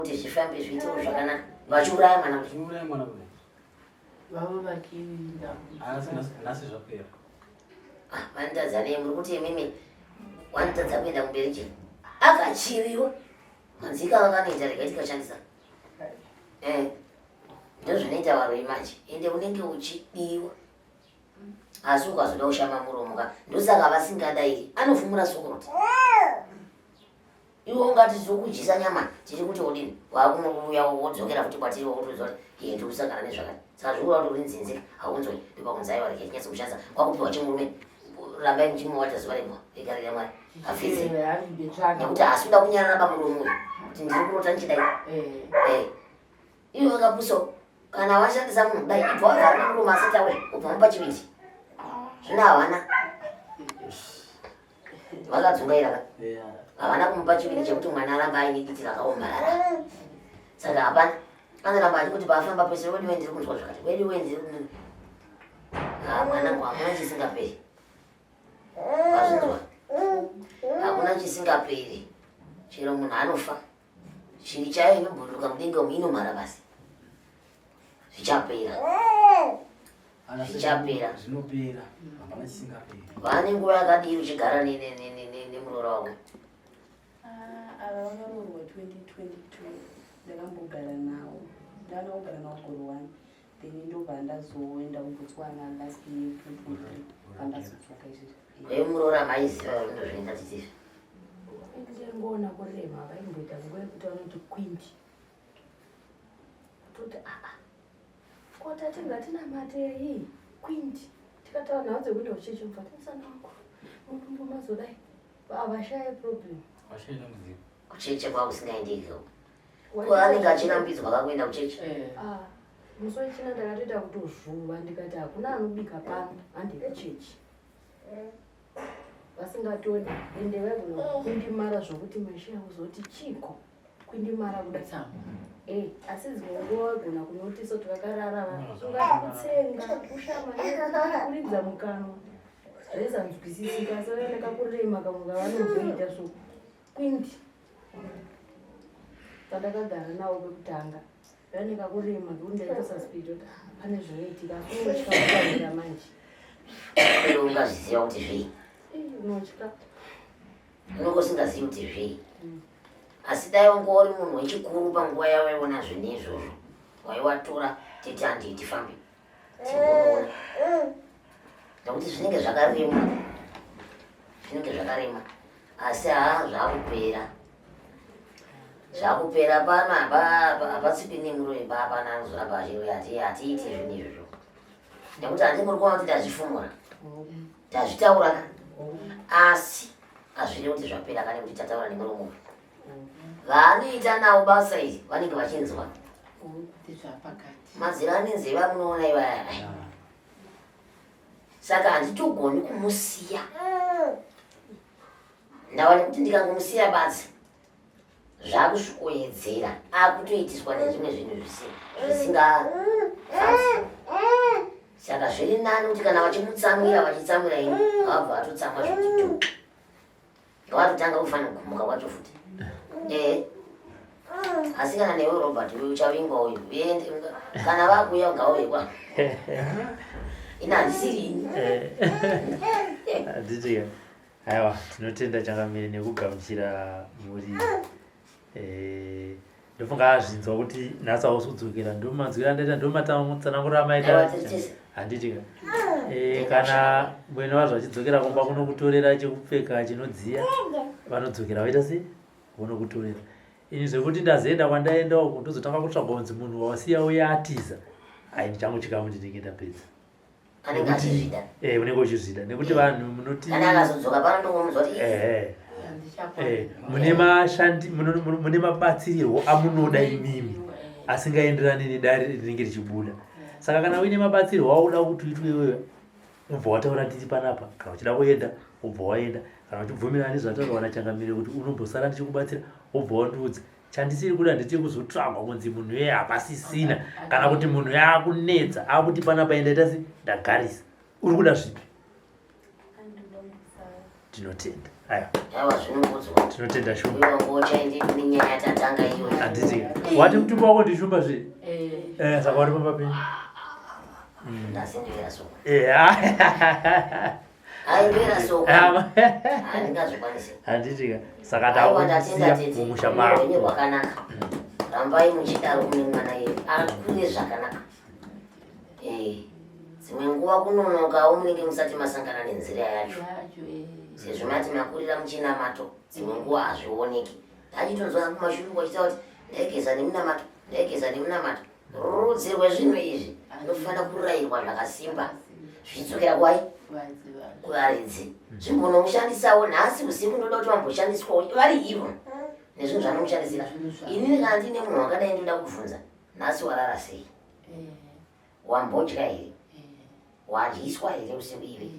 kuti zvifambe zviitewo zvakanaka vachiuraya mwana vachiuraya mwana kudai vavo vachiinda asi nhasi zvapera ah, vanotadza nei muri kuti imimi vanotadza kuenda kumberi chii akachiviwa manzika vakanoita rega tikashandisa eh, ndozvinoita varoyi manje ende unenge uchidiwa asi ukazoda kushama muromo ka ndosaka vasingadairi anofumura sokuroti iwe ungati tiri nyama tiri kuti odini wakunouya wodzokera futi kwatiri wokutoziva kuti iye ndiri kusangana nezvakati saka zviri kureva kuti uri nzinzika haunzoi ndopakunzi aiwa rege tinyatse kushandisa kwakupiwa chimurume rambai muchimuwata zuva rembwa rega rega mwari hafidzi nekuti haasi kuda kunyarara pamuromo uyu kuti ndiri kurota ndichidai eh. Iwe wakapusawo kana washandisa munhu kudai ibva wagara nemurume asati auya ubva mupa chivindi. Zvino havana vakadzungaira ka havana kumupa chivindi chekuti mwana aramba aine diti rakaomarara saka hapana. Anoramba achikuti paafamba pese wedu ndiri kunzwa zvakati wedu ndiri Ah, mwanangu hakuna chisingaperi. Wazvinzwa? Hakuna chisingaperi. Chero munhu anofa. Shiri chayo inobhururuka mudenga umu inomhara basi. Zvichapera. Zvichapera. Zvinopera. Hapana chisingaperi. Vane nguva yakadii uchigara nemuroora wako? Ah, ava vakaroorwa 2022 ndakambogara nawo ndakanga kugara nawo gore one then ndobva ndazoenda kubotswana last year 2023 pandazodzoka izvezvi. Uye muroora maiziva ndozvinoita titizvi. Ndingoona kurema vaimboita nguva yekuti vanoti kwindi. Toti aa ko tati ngatinamatei kwindi tikataura nhau dzekuenda kuchechi kubva timusana wangu mudumbu mazodai havashaye problem. Washaye dambudziko. Kucheche kwakusingaendeki ko anenge achirambidzwa kakuenda kucheche. Ah, musi wechina ndakatoita kutozvuva ndikati hakuna anobika pano handi kuchechi vasingatoni ende vaigona kukwindimara zvokuti mashiya kuzoti chiko kwindimara kuda Eh, asi dzimwe nguva vaigona kunotisa kuti vakarara ungati kutsenga kushama kuridza mukanwa zvaizanzwisisika asi vaioneka kurema kamwe kavanomboita so kwindi pandakagara navo pekutanga vaioneka kurema ngekuti ndaitosuspect kuti ah, pane zvinoitika asi unotya kutaurira manje. Iwe ungazviziva kuti zvei? Ih, unotya. Unenge usingazivi kuti zvei. Asi dai wanga uri munhu wechikuru panguva yawaiona zvinhu izvozvo waiwatora titi handii tifambe timbonoona nekuti zvinenge zvakarema, zvinenge zvakarema. Asi haa zvakupera, zvakupera pano hapatsikwi nemuroyi pano anozoramba achiroya. Hatiiti zvinhu izvozvo nekuti handi muri kuona kuti tazvifumura, tazvitaura ka, asi hazvirevi kuti zvapera kane kuti tataura nemuromo. Vaanoita navo basa iri vanenge vachinzwa madziro ane nzeve amunoona ivaya. Saka handitogoni kumusiya ndava nekuti ndikangomusiya badzi zvakusvikoedzera akutoitiswa nezvimwe zvinhu zvisingafadzi. Saka zviri nani kuti kana vachimutsamwira vachitsamwira ini vabva vatotsamwa zvekuti tu vatotanga kufanira kugumuka kwacho futi. Asi kana newe Robert uyu uchavingwa uyu uende kana vakuuya ngauye kwa ini handisiri ini. Handiti aiwa, tinotenda changamire nekugamuchira mhuri. Ndofunga azvinzwa kuti nhasi hausi kudzokera, ndo manzwiro andaita, ndo matsananguriro amaita. Aiwa, tiri tese. Handiti kana mwene wazvo achidzokera kumba kunokutorera chekupfeka chinodziya, vanodzokera vaita sei, vonokutorera. Ini zvekuti ndazoenda kwandaenda uku ndozotanga kutsvaga kunzi munhu wawasiya uye atiza, ai ndichangu chikamu ndinenge ndapedza. Anenge achizvida. Unenge uchizvida nekuti vanhu munoti kana akazodzoka pano ndongomunzwa kuti Mune mashandi mune mabatsirirwo amunoda imimi asingaenderani nedare rinenge richibuda. Saka kana uine mabatsirwo auda kuti uitwe iwewe, ubva wataura tiri panapa. Kana uchida kuenda ubva waenda, kana uchibvumirana nezvataurwa nachangamire kuti unombosara ndichikubatsira, ubva wandiudza. Chandisiri kuda ndechiri kuzotsvagwa kunzi munhu iye hapasisina, kana kuti munhu iye akunetsa akuti panapa enda ita se ndagarisa. Uri kuda zvipi? Tinotenda. Aya. Aiwa, zvinokudzwa. Tinotenda Shumba. Uyo ngochaende nenyaya yatatanga iyoyo. Handiti wati mutumbi wako ndishumba zve? Saka wari pamba penyu? Ndasindivera soko. Aindivera soko, handingazvikwanisi. Handiti ka, saka Aiwa, ndatenda takusiya tete. mumusha Upenyu mako. hwakanaka, rambai muchidaro kune mwana iye akure zvakanaka. Dzimwe nguva kunonokawo munenge musati masangana nenzira yacho sezvo mati makurira muchinamato. Dzimwe nguva hazvioneki. Ndachitonzwa kumashure kwachitaura kuti ndaigeza nemunamato, ndaigeza nemunamato. Rudzi rwezvinhu izvi rinofanira kurayirwa zvakasimba zvichidzokera kwai kuvaridzi zvimbonomushandisawo. Nhasi usiku ndoda kuti vamboshandiswawo vari ivo nezvinhu zvanomushandisira. Inini kana ndiine munhu wakadai ndoda kubvunza, nhasi warara sei? Wambodya here? Wadyiswa here usiku ivi?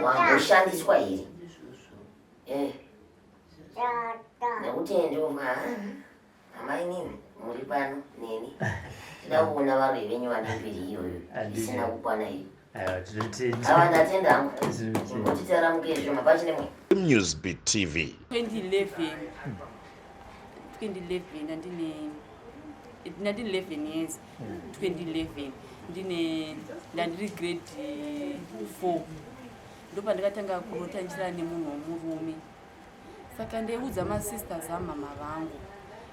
Wamboshandiswa here? Nekuti ndo amainini. Muri pano neni. Tida kuona varoyi venyu vane mbiri iyoyo isina kukwana iyo. Aiwa tinotenda. Ava ndatenda hangu. Kuti taramuke zvishoma pachine mwe. Newsbeat TV. 2011 2011 ndandine ndandine 11 years 2011 ndine ndandiri grade 4 ndopandakatanga kurota ndichirara nemunhu womurume saka ndaiudza masisters amama vangu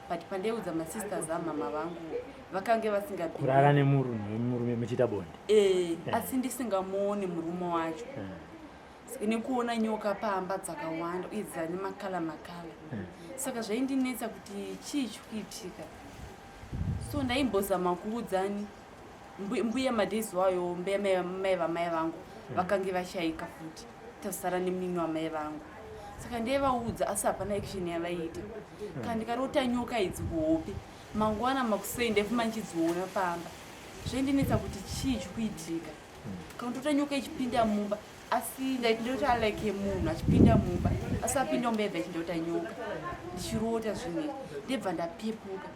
but pandaiudza masisters amama vangu vakange vasingabi Kurara nemurume wemurume muchiita bonde. Eh, asi ndisingamuoni murume wacho Saka nekuona nyoka pamba dzakawanda uye dzane makala makala saka zvaindinetsa kuti chii chikuitika so ndaimbozama kuudzani mbuya madays wayo mbuya mai vamai vangu vakange vashaika futi tasara nemunini wamai vangu saka ndaivaudza asi hapana action yavaiita kana ndikarota nyoka idzi kuhope mangwana makusei ndaifuma ndichidziona pamba zvaindinetsa kuti chii chikuitika kana kutota nyoka ichipinda mumba asi ndaiti ndota like munhu achipinda mumba asi apinda mumba yebva ichindota nyoka ndichirota zvinhu izvi ndebva ndapepuka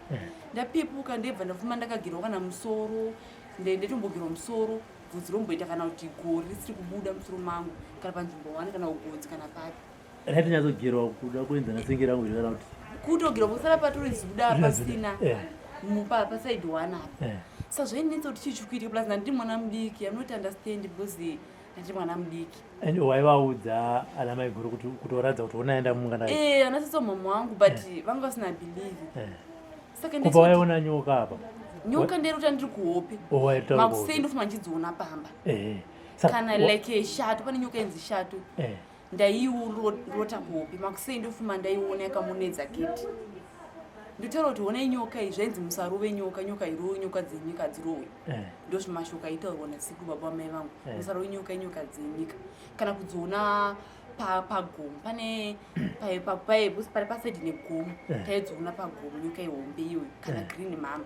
ndapepuka ndebva ndafuma ndakagirwa kana musoro ndetombogirwa musoro bvudzi romboita kana kuti gori risiri kubuda musoro mangu kana panzvimbo one kana ugodzi kana papi Raitonyatsogerwa kuda kuenzana senge rangu here kana kuti kutogerwa kusara patori zuda pasina Eh. mupa pasaidi one apa Eh. sa zvainetsa kuti chii chikuitika plus ndandiri mwana mudiki im not understand because ndandiri mwana mudiki And waivaudza ana maiguru kuti kutoratidza kuti unaenda mungana Eh, ana sisi mama wangu but vanga vasina believe saka kubva ndati waiona nyoka apa nyoka nderota ndiri kuhope Oh, wairota uri makusei kuhope. ndofuma ndichidziona pamba Eh. Saka kana like shato pane nyoka inzi shato Eh. ndaiurota kuhope makusei ndofuma ndaiona yakamonedza gate ndotaura kuti honai nyoka iyi zvainzi musarove nyoka nyoka irowe nyoka dzenyika dzirowe Eh. ndozvimashoko aitaurwa nasekuru baba vamai vangu Eh. musarove nyoka inyoka dzenyika kana kudziona pagomo pane pari pasaidi negomo Eh. taidziona pagomo nyoka ihombe iyoyo kana Eh. green mama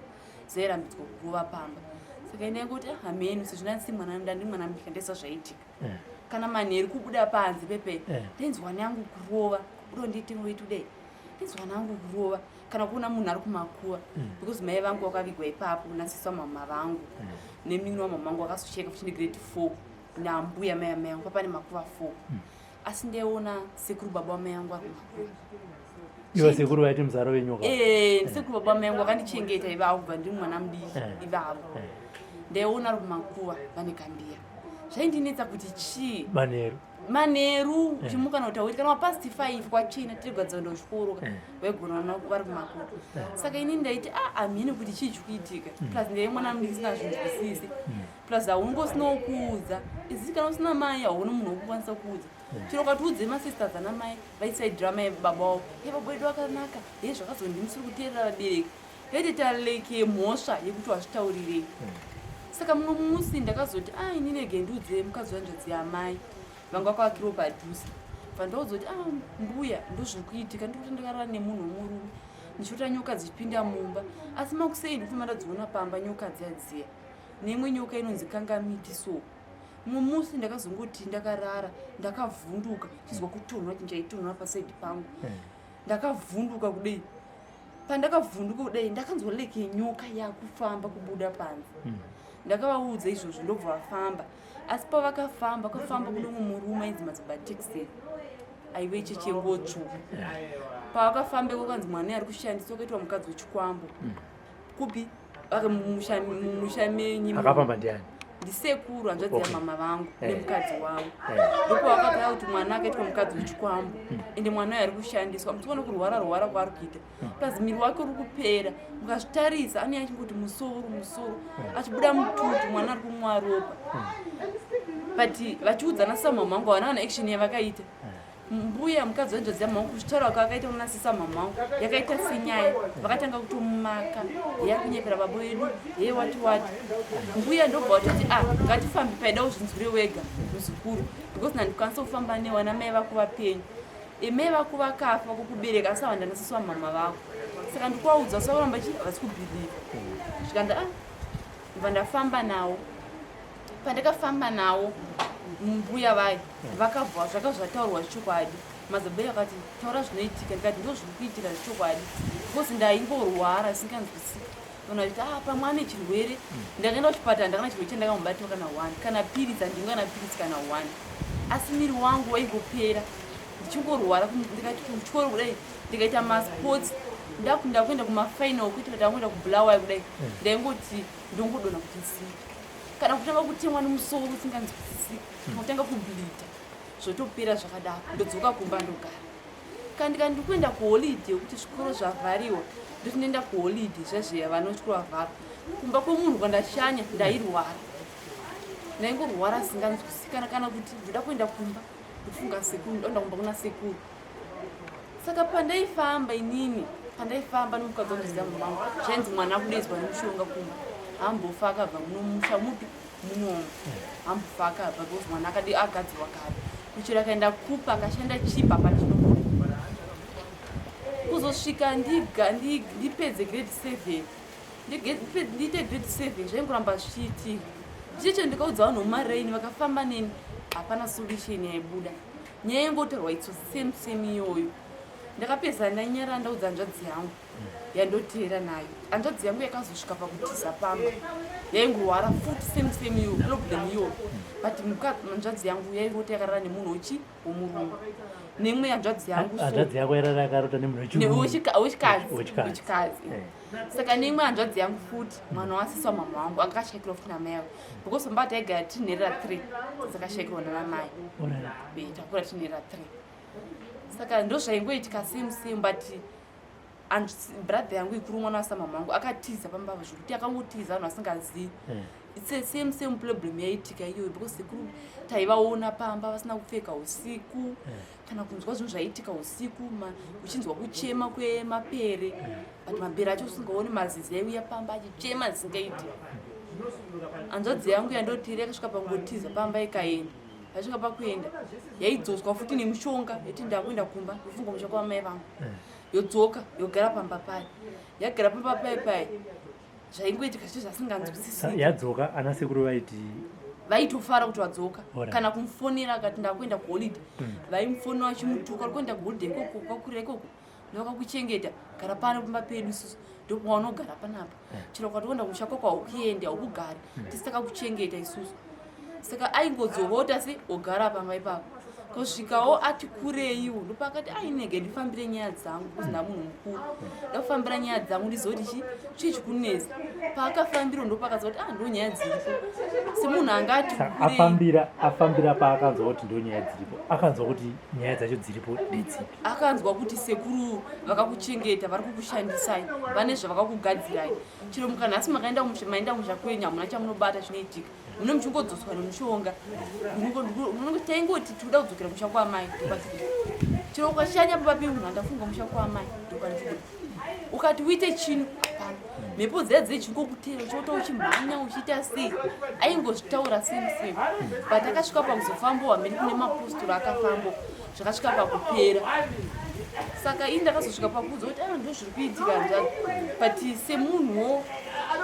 dzairambidzwa kurova pamba saka indaingoti ah, hameno sezvo ndandisi mwana ndandi mwana mudiki ndaisa zvaitika Eh. kana manheru kubuda panze pepe Eh. ndainzwa neyangu kurova kubuda ndiite weti kudai ndainzwa neyangu kurova kana kuona munhu ari kumakuva because mai vangu vakavigwa ipapo nasisi wamama vangu nemunini wamama vangu vakazocheka futi negrade 4 nambuya mai amai angu papane makuva 4 asi ndaiona sekuru baba wamai angu ari kumakuva Ivo sekuru vaiti musarove nyoka. Eh, ndisekuru baba mai angu vakandichengeta ivavo kubva ndiri mwana mudiki Eh. ivavo Eh. ndaiona ari kumakuva vane kambiya zvaindinetsa kuti chii Manheru. manheru uchimuka kana kuti awiti kana mapast 5 kwachena tirigadzira kuenda kuchikoro ka Eh. waigona vana vari kumakuva saka inini ndaiti a hamhini kuti chii chikuitika plus ndaive mwana mudiki sina zvinzwisisi plus haunge usina wokuudza izisi kana usina mai hauna munhu wokukwanisa kuudza chero ukatiudze masisters ana mai vaisaidhira mai baba wavo he baba wedu akanaka he zvakazonzi musiri kuteerera vabereki yaitoita leke mhosva yekuti wazvitaurirei saka mumwe musi ndakazoti a inini rege ndiudze mukadzi wanzvadzi yamai vanga vakavakirawo padhuze bva ndaudza kuti a mbuya ndozviri kuitika ndikuti ndakarara nemunhu wemurume ndichiota nyoka dzichipinda mumba asi makusei ndikufamba ndadziona pamba nyoka dziya dziya neimwe nyoka inonzi kangamiti so mumwe musi ndakazongoti ndakarara ndakavhunduka chizwa kutonhora chinhu chaitonhora pasaidi pangu ndakavhunduka kudei pandakavhunduka kudai ndakanzwa leke nyoka yakufamba kubuda panze ndakavaudza izvozvo ndobva vafamba asi pavakafamba kafamba kune umwe murume ainzi madzibaba jackson aive chechenguo tsvuku pavakafamba iko kanzi mwana ari kushandiswa kuitwa mukadzi wechikwambo kupi mumusha menyu Akafamba ndiani? ndisekuru hanzvadzi Okay. yamama vangu Eh. nemukadzi wavo Eh. ndopavakataura kuti mwana akaitwa mukadzi wechikwambo ende mwana uyo ari kushandiswa muchiona kurwara rwara kwaari kuita plus miri wake uri kupera mukazvitarisa anenge achingoti musoro musoro achibuda mututu mwana ari kumwa ropa but vachiudzana samama vangu havana kana action yavakaita mbuya mukadzi wenjodzi yamama vangu kuzvitaura kwavakaita unasisa mama vangu yakaita senyaya vakatanga kutomumaka heya kunyepera baba wedu heye wati wati mbuya ndobva vatoti a ngatifambe paida uzvinzwire wega muzukuru because nandikwanisa kufamba newana mai vako vapenyu emai vako vakafa vakukubereka asi ava ndanasisi wamama vako saka ndikuvaudza sauramba chi havasi kubhilivha zvikanda a ndibva ndafamba nawo pandakafamba nawo mbuya vayo vakabva zvaka zvataurwa chokwadi Madzibaba akati taura zvinoitika, ndikati ndo zviri kuitika zvechokwadi because ndaingorwara singanzwisisi. Vanhu vachiti ah pamwe ane chirwere. Ndakaenda kuchipatara ndakana chirwere chandakambobatwa kana one, kana piritsi handinga kana piritsi kana one, asi miri wangu waingopera ndichingorwara. Ndikati kuchikoro kudai ndikaita masports ndakuenda kumafinal kuitira ndakuenda kubulawayo kudai, ndaingoti ndongodonha kuti zii, kana kutanga kutemwa nemusoro usinganzwisisi, kutanga kubleeda, zvotopera zvakadaro, ndodzoka kumba ndogara. Kana ndikati ndikuenda kuholiday yekuti zvikoro zvavhariwa, ndoti ndoenda kuholiday zvezviya vanochikoro vavharwa, kumba kwemunhu kwandashanya ndairwara, ndaingorwara singanzwisisi, kana kuti ndoda kuenda kumba ndofunga sekuru, ndoenda kumba kuna sekuru. Saka pandaifamba inini, pandaifamba nomukadzi wangu mumangu, zvainzi mwana akudaidzwa nemushonga kumba, hambofa akabva muno musha mupi munomu, hambofa akabva because mwana akadi agadzirwa kare, kuchero akaenda kupa akashanda chipa hapana chinobuda. Kuzosvika ndipedze grade 7, ndiite grade 7, zvaingoramba zvichiitika chicho. Ndikaudza vanhu vomaraini vakafamba neni, hapana solution yaibuda. Nyaya yangotaurwa itso same same iyoyo. Ndakapedza ndanyara, ndaudza hanzvadzi yangu yandoteera nayo. Hanzvadzi yangu yakazosvika pakutiza pamba, yaingorwara futi same same iyo problem iyoyo, but hanzvadzi yangu yairota yakarara nemunhu wechi womurume, neimwe hanzvadzi yangu. Hanzvadzi yako yarara yakarota nemunhu wechirume? Wechikadzi. Wechikadzi. Wechikadzi. Saka neimwe hanzvadzi yangu futi, mwana wasisi wamama wangu, anga akashayikirwa futi namai avo, because pamba taigara tiri nherera 3 dzakashayikirwa nanamai. Takura tiri nherera 3, saka ndo zvaingoitika same same. But brother yangu ikuru, mwana wasamama wangu, akatiza pambavo zvekuti akangotiza vanhu vasingazivi. It's a same same problem yaiitika iyoyo, because sekuru taivaona pamba vasina kupfeka usiku, kana kunzwa zvinhu zvaiitika usiku, uchinzwa kuchema kwemapere, but mapere acho usingaoni, mazizi aiuya pamba achichema zvisingaiti. Hanzvadzi yangu yandotiri yakasvika pangotiza pamba ikaenda, yasvika pakuenda yaidzoswa futi nemishonga, yoti ndakuenda kumba, yofunga musha kwamai vangu, yodzoka yogara pamba payo. Yagara pamba payo payo, zvaingoitika zvicho zvasinganzwisisi. Yadzoka, ana sekuru vaiti? Vaitofara kuti vadzoka. Kana kumufonera akati ndakuenda kuholiday, vaimufonera vachimutuka, uri kuenda kuholiday ikoko, kwakurira ikoko, ndovakakuchengeta, gara pano pamba pedu isusu, ndopaunogara panapa, chero kwatoenda kumusha kwako haukuendi, haukugari, tisi takakuchengeta isusu. Saka aingodzoka ota se ogara pamba ipapo kusvikawo ati kureiwo. Ndopakati ainege ndifambire nyaya dzangu because ndamunhu mukuru, ndakufambira nyaya dzangu ndizoti chi chii chikunetsa. Paakafambira ndopakaziva kuti ah, ndo nyaya dziripo, semunhu anga ati Saka kurei. Afambira paakanzwa kuti ndo nyaya dziripo, akanzwa kuti nyaya dzacho dziripo ndedzipi? Akanzwa kuti sekuru vakakuchengeta vari kukushandisai, vane zvavakakugadzirai, chero mukanhasi makaenda kumusha, maenda kumusha kwenyu, hamuna chamunobata chinoitika, mune muchingodzoswa nemushonga. Taingoti tikuda kudzokera musha kwamai, ndopatiri. Chero ukashanya pamba pemunhu, andafunga musha kwamai, ndopandikuda. Ukati uite chino, hapana, mhepo dziya dzichingokutera, uchiota uchimhanya uchiita sei. Aingozvitaura same same, but akasvika pakuzofambawo hamene kune mapostori akafambawo, zvakasvika pakupera. Saka ini ndakazosvika pakuudza kuti ah, ndo zviri kuitika hanzvadzi, but semunhuwo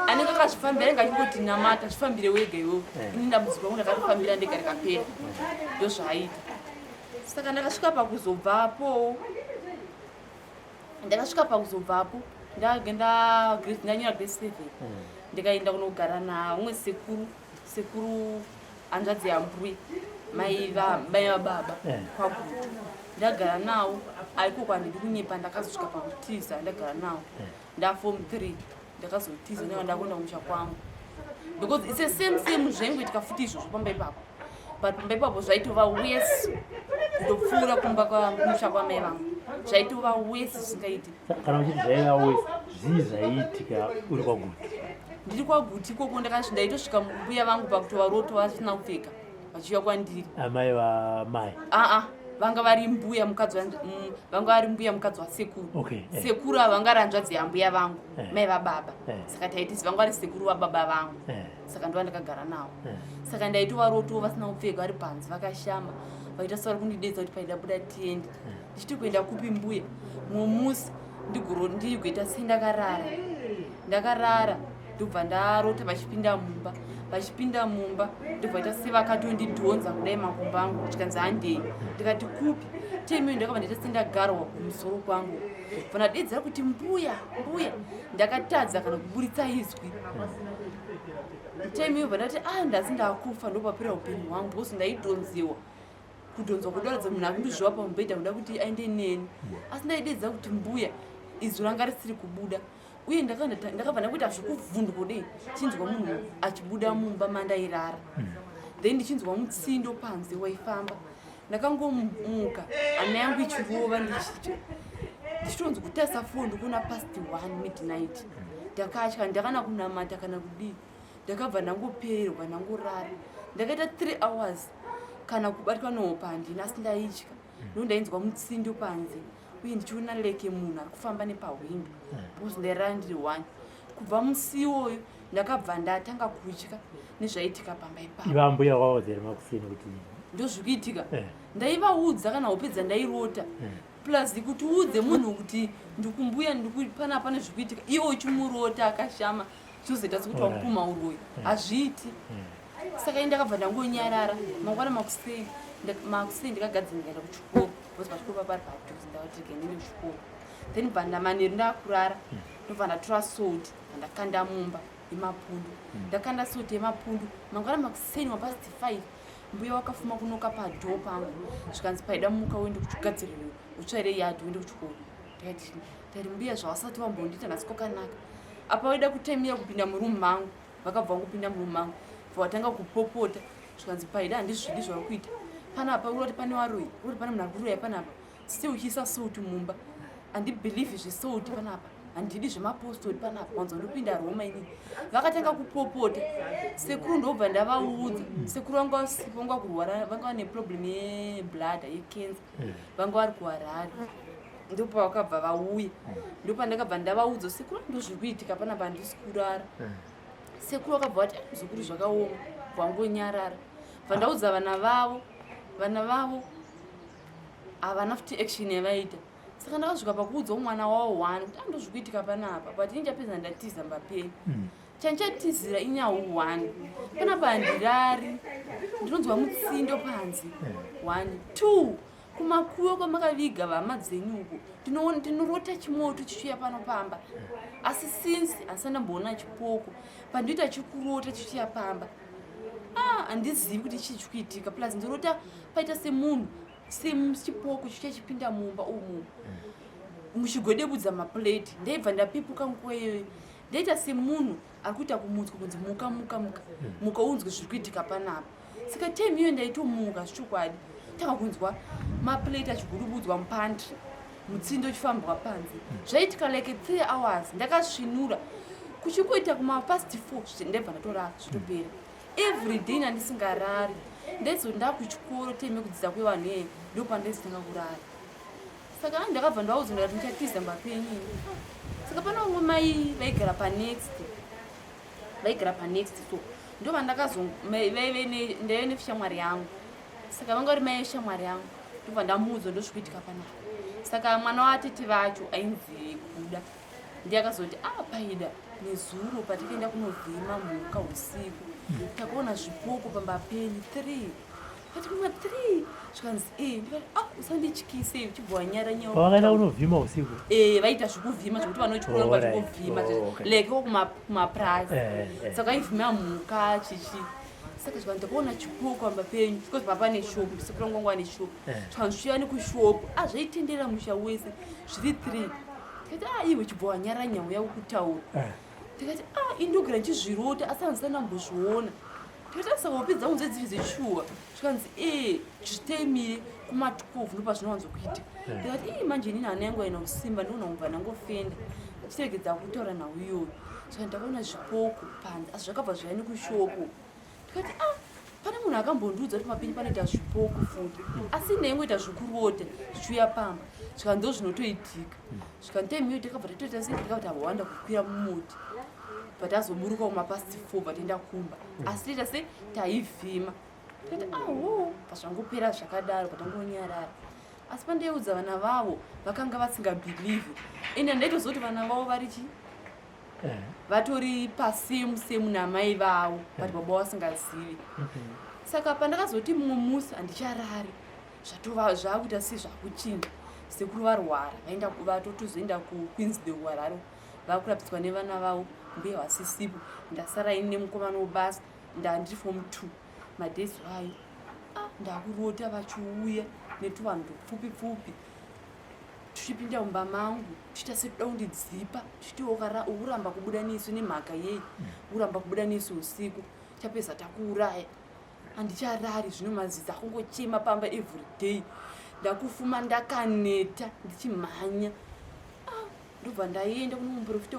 anenge akazvifambira, anenge achingoti namata zvifambire wega iwewe. Ini dambudziko rangu ndakatofambira ndega rikapera, ndo zvaaita. Saka ndakasvika pakuzobvapo, ndakasvika pakuzobvapo ndanyora grade 7, ndikaenda kunogara naumwe sekuru, sekuru hanzvadzi yambuya, mai vababa, kwaGutu. Ndagara nawo aikoko, handidi kunyepa, ndakazosvika pakutiza. Ndagara nawo ndaform 3, ndakazotiza ndanga ndakuenda kumusha kwangu because it's the same same zvaingoitika futi izvozvo pamba ipapo, but pamba ipapo zvaitova worse kutopfuura kumba kumusha kwamai vangu, zvaitova worse zvisingaiti. Kana uchiti zvaiva worse, zvii zvaiitika uri kwaGutu? Ndiri kwaGuti ikoko ndaitosvika mbuya vangu pakutovaroto vasina kupfeka vachiuya kwandiri. Amai vamai? Aa, vanga vari mbuya mukadzi vanga vari mbuya mukadzi wasekuru. Sekuru ava vanga vari hanzvadzi yambuya vangu, mai vababa. Saka taitisi vanga vari sekuru vababa vangu. Saka ndova ndakagara navo. Saka ndaitovarotowo vasina kupfeka, vari panze vakashama, vaita sevari kundidedza kuti paida buda tiende. Ndichiti kuenda kupi mbuya? Mumwe musi ndigoita sendakarara, ndakarara, ndobva ndarota vachipinda mumba. Vachipinda mumba ndobva vaita sevakatondidhonza kudai makumbo angu, zvikanzi handei. Ndikati kupi? Temiyo ndakabva ndaita sendagarwa kumusoro kwangu, bva ndadedzera kuti mbuya, mbuya. Ndakatadza kana kuburitsa izwi. Temiyo bva ndati ah, ndasi ndakufa, ndopapera upenyu hwangu because ndaidhonzewa kudhonzwa kudaradza munhu akundizviwa pamubhedha kuda kuti aende neni, asi ndaidedza kuti mbuya, izwi ranga risiri kubuda. Uye ndakabva ndakuita zvekuvhunduka kudei, chinzwa munhu achibuda mumba mandairara, then ndichinzwa mutsindo panze waifamba. Ndakangomuka hana yangu ichirova, ndichitonzi kutarisa foni, ndikuona past 1 midnight. Ndakatya, ndakana kunamata kana kudii, ndakabva ndangopererwa, ndangorara. Ndakaita 3 hours kana kubatwa nehope handina, asi ndaitya ndo ndainzwa mutsindo panze uye ndichiona leke munhu ari kufamba nepahwindo because ndairara ndiri one. Kubva musi iwoyo ndakabva ndatanga kutya nezvaiitika pamba ipapo. Iva mbuya wavaudza here makuseni kuti ndozvikuitika? Ndaivaudza kana hope dzandairota. Plus kuti uudze munhu kuti ndikumbuya panapa pane zvikuitika, iwe uchimurota akashama, zvinozoita sekuti wamupuma uroyi, hazviiti. Saka ini ndakabva ndangonyarara. Mangwana makuseni makuseni ndikagadzira, ndikaenda kuchikoro because pachikoro papari padhuze. Ndakati rega ndiende kuchikoro, then bva ndamanheru ndakurara, ndobva ndatora salt, ndakanda mumba yemapundu. Ndakanda salt yemapundu. Mangwana makuseni mapast 5 mbuya wakafuma kunoka padoor pangu, zvikanzi, "Paida, muka uende kuchigadziriro, utsvaire yadhi, uende kuchikoro." Ndikati, ndati, "Mbuya, zvawasati wambondiita nhasi kwakanaka." Apa vaida kutaimira kupinda murumu mangu, vakabva vangopinda murumu mangu, bva vatanga kupopota, zvikanzi, "Paida, handizvidi zvauri kuita panapa. Uri kuti pane varoyi, uri pane munhu ari kuroya panapa, sei uchiisa salt mumba? Handibelieve zvesalt panapa, handidi zvemapostori panapa, wanza ndopinda Roma inini." Vakatanga kupopota. Sekuru ndobva ndavaudza. Sekuru vanga vasipo, vanga kurwara, vanga vane problem yebladder, yecancer, vanga vari kuHarare. Ndopavakabva vauya, ndopandakabva ndavaudza, "Sekuru, ndozviri kuitika panapa, handisi kurara." Sekuru vakabva vati, "Ah, muzukuru, zvakaoma." Vangonyarara. Bva ndaudza vana vavo, vana vavo havana futi action yavaita. Saka ndakasvika pakuudzawo mwana wavo one kuti andozviri kuitika panapa, but ini chapedza ndatiza mbapeni. Chanchatizira inyau one, panapa handirari, ndinonzwa mutsindo panze one, two, kumakuwo kwamakaviga vahama dzenyu uko ndinorota chimoto chichiuya pano pamba, asi since handisati ndamboona chipoko, pandinoita chikurota chichiuya pamba, ah, handizivi kuti chii chikuitika. Plus ndorota paita semunhu, sechipoko chichiya chipinda mumba umu muchigodebudza maplate. Ndaibva ndapepuka nguva iyoyo, ndaita semunhu ari kuita kumutswa kunzi, "Muka, muka, muka, muka unzwe zviri kuitika panapa." Saka time iyoyo ndaitomuka zvechokwadi, tanga kunzwa maplate achigudubudzwa mupantry, mutsindo uchifambwa panze. Zvaitika like 3 hours, ndakasvinura. Kuchingoita kumapast 4 ndaibva ndatorara, zvitopera. Every day nandisingarari, ndaizoti ndakuchikoro, time yekudzidza kwevanhu iyeye, ndopandaizotanga kurara. Saka ndakabva ndaudzwa, ndikati ndichatiza mbapenyu ini. Saka pane vamwe mai vaigara panext, vaigara panext, so ndovandakazo ndaive neshamwari yangu. Saka vanga vari mai veshamwari yangu, ndobva ndamuudzwa ndozvikuitika panapa. Saka mwana watete vacho ainzi Kuda ndiye akazoti, "Ah, Paida, nezuro patakaenda kunovhima mhuka usiku takaona zvipoko pamba penyu 3." Kati kuma 3, zvikanzi e. Ndikati, "Ah, usandityise, uchibva wanyara nyaya." Pavakaenda kunovhima usiku? Eh, vaita zvekuvhima, zvekuti vanotyora. Vachikovhima. Like kumapurazi. Saka vaivhima mhuka chichi. Saka zvikanzi, "Takaona chipoko pamba penyu," because papa neshopu, sekuru vangu vanga neshopu. Zvikanzi zvichiuya nekushopu, ah, zvaitenderera musha wese zviri three. Tikati, "Ah, iwe chibva wanyara nyau yako kutaura." Tikati, "Ah, indogara ndichizvirota, asi handisati ndambozviona." Tikati, "Saka hope dzangu dzedziri dzeshuwa?" Zvikanzi, "E, zvitaimire kuma12 ndopazvinowanzokuita." Ndikati, "Ii, manje inini hana yangu aina kusimba, ndinoona kubva ndangofenda chiregedza kutaura nhau iyoyo." Saka ndakaona zvipoko panze, asi zvakabva zvaya nekushopo. Ndikati, "Ah, pane munhu akambondiudza kuti mapenyu panoita zvipoko futi, asi ndaingoita zvekurota zvichiuya pamba." Zvika ndo zvinotoitika. Zvika time iyoyo takabva tatoita sei, takabva tawanda kukwira mumuti, but azoburuka kumapast 4 bva kumba, asi toita sei, taivhima. Tikati, "Aho, pazvangopera zvakadaro." Patangonyarara, asi pandaiudza vana vavo vakanga vasingabelieve, ende ndaitozoti vana vavo vari chi Vatori pasame same namai vavo, but baba vasingazivi. Saka pandakazoti mumwe musi handicharari, zvatova zvakuita sezvakuchinja. Sekuru varwara, vaenda vatotozoenda kuQueensdale kuHarare, vakurapiswa nevana vavo. Mbuya vasisipo, ndasara ini nemukomana webasa. Ndandiri form 2 madays ayo. Ah, ndakurota vachiuya netuvanhu tupfupi pfupi tuchipinda mumba mangu, tuchiita sekuda kundidzipa, tuchiti ukuramba kubuda nesu nemhaka yei? Uramba kubuda nesu usiku, chapedza takuuraya. Handicharari zvino, mazizi akungochema pamba every day. Ndakufuma ndakaneta ndichimhanya. Ah, ndobva ndaenda kune muprofita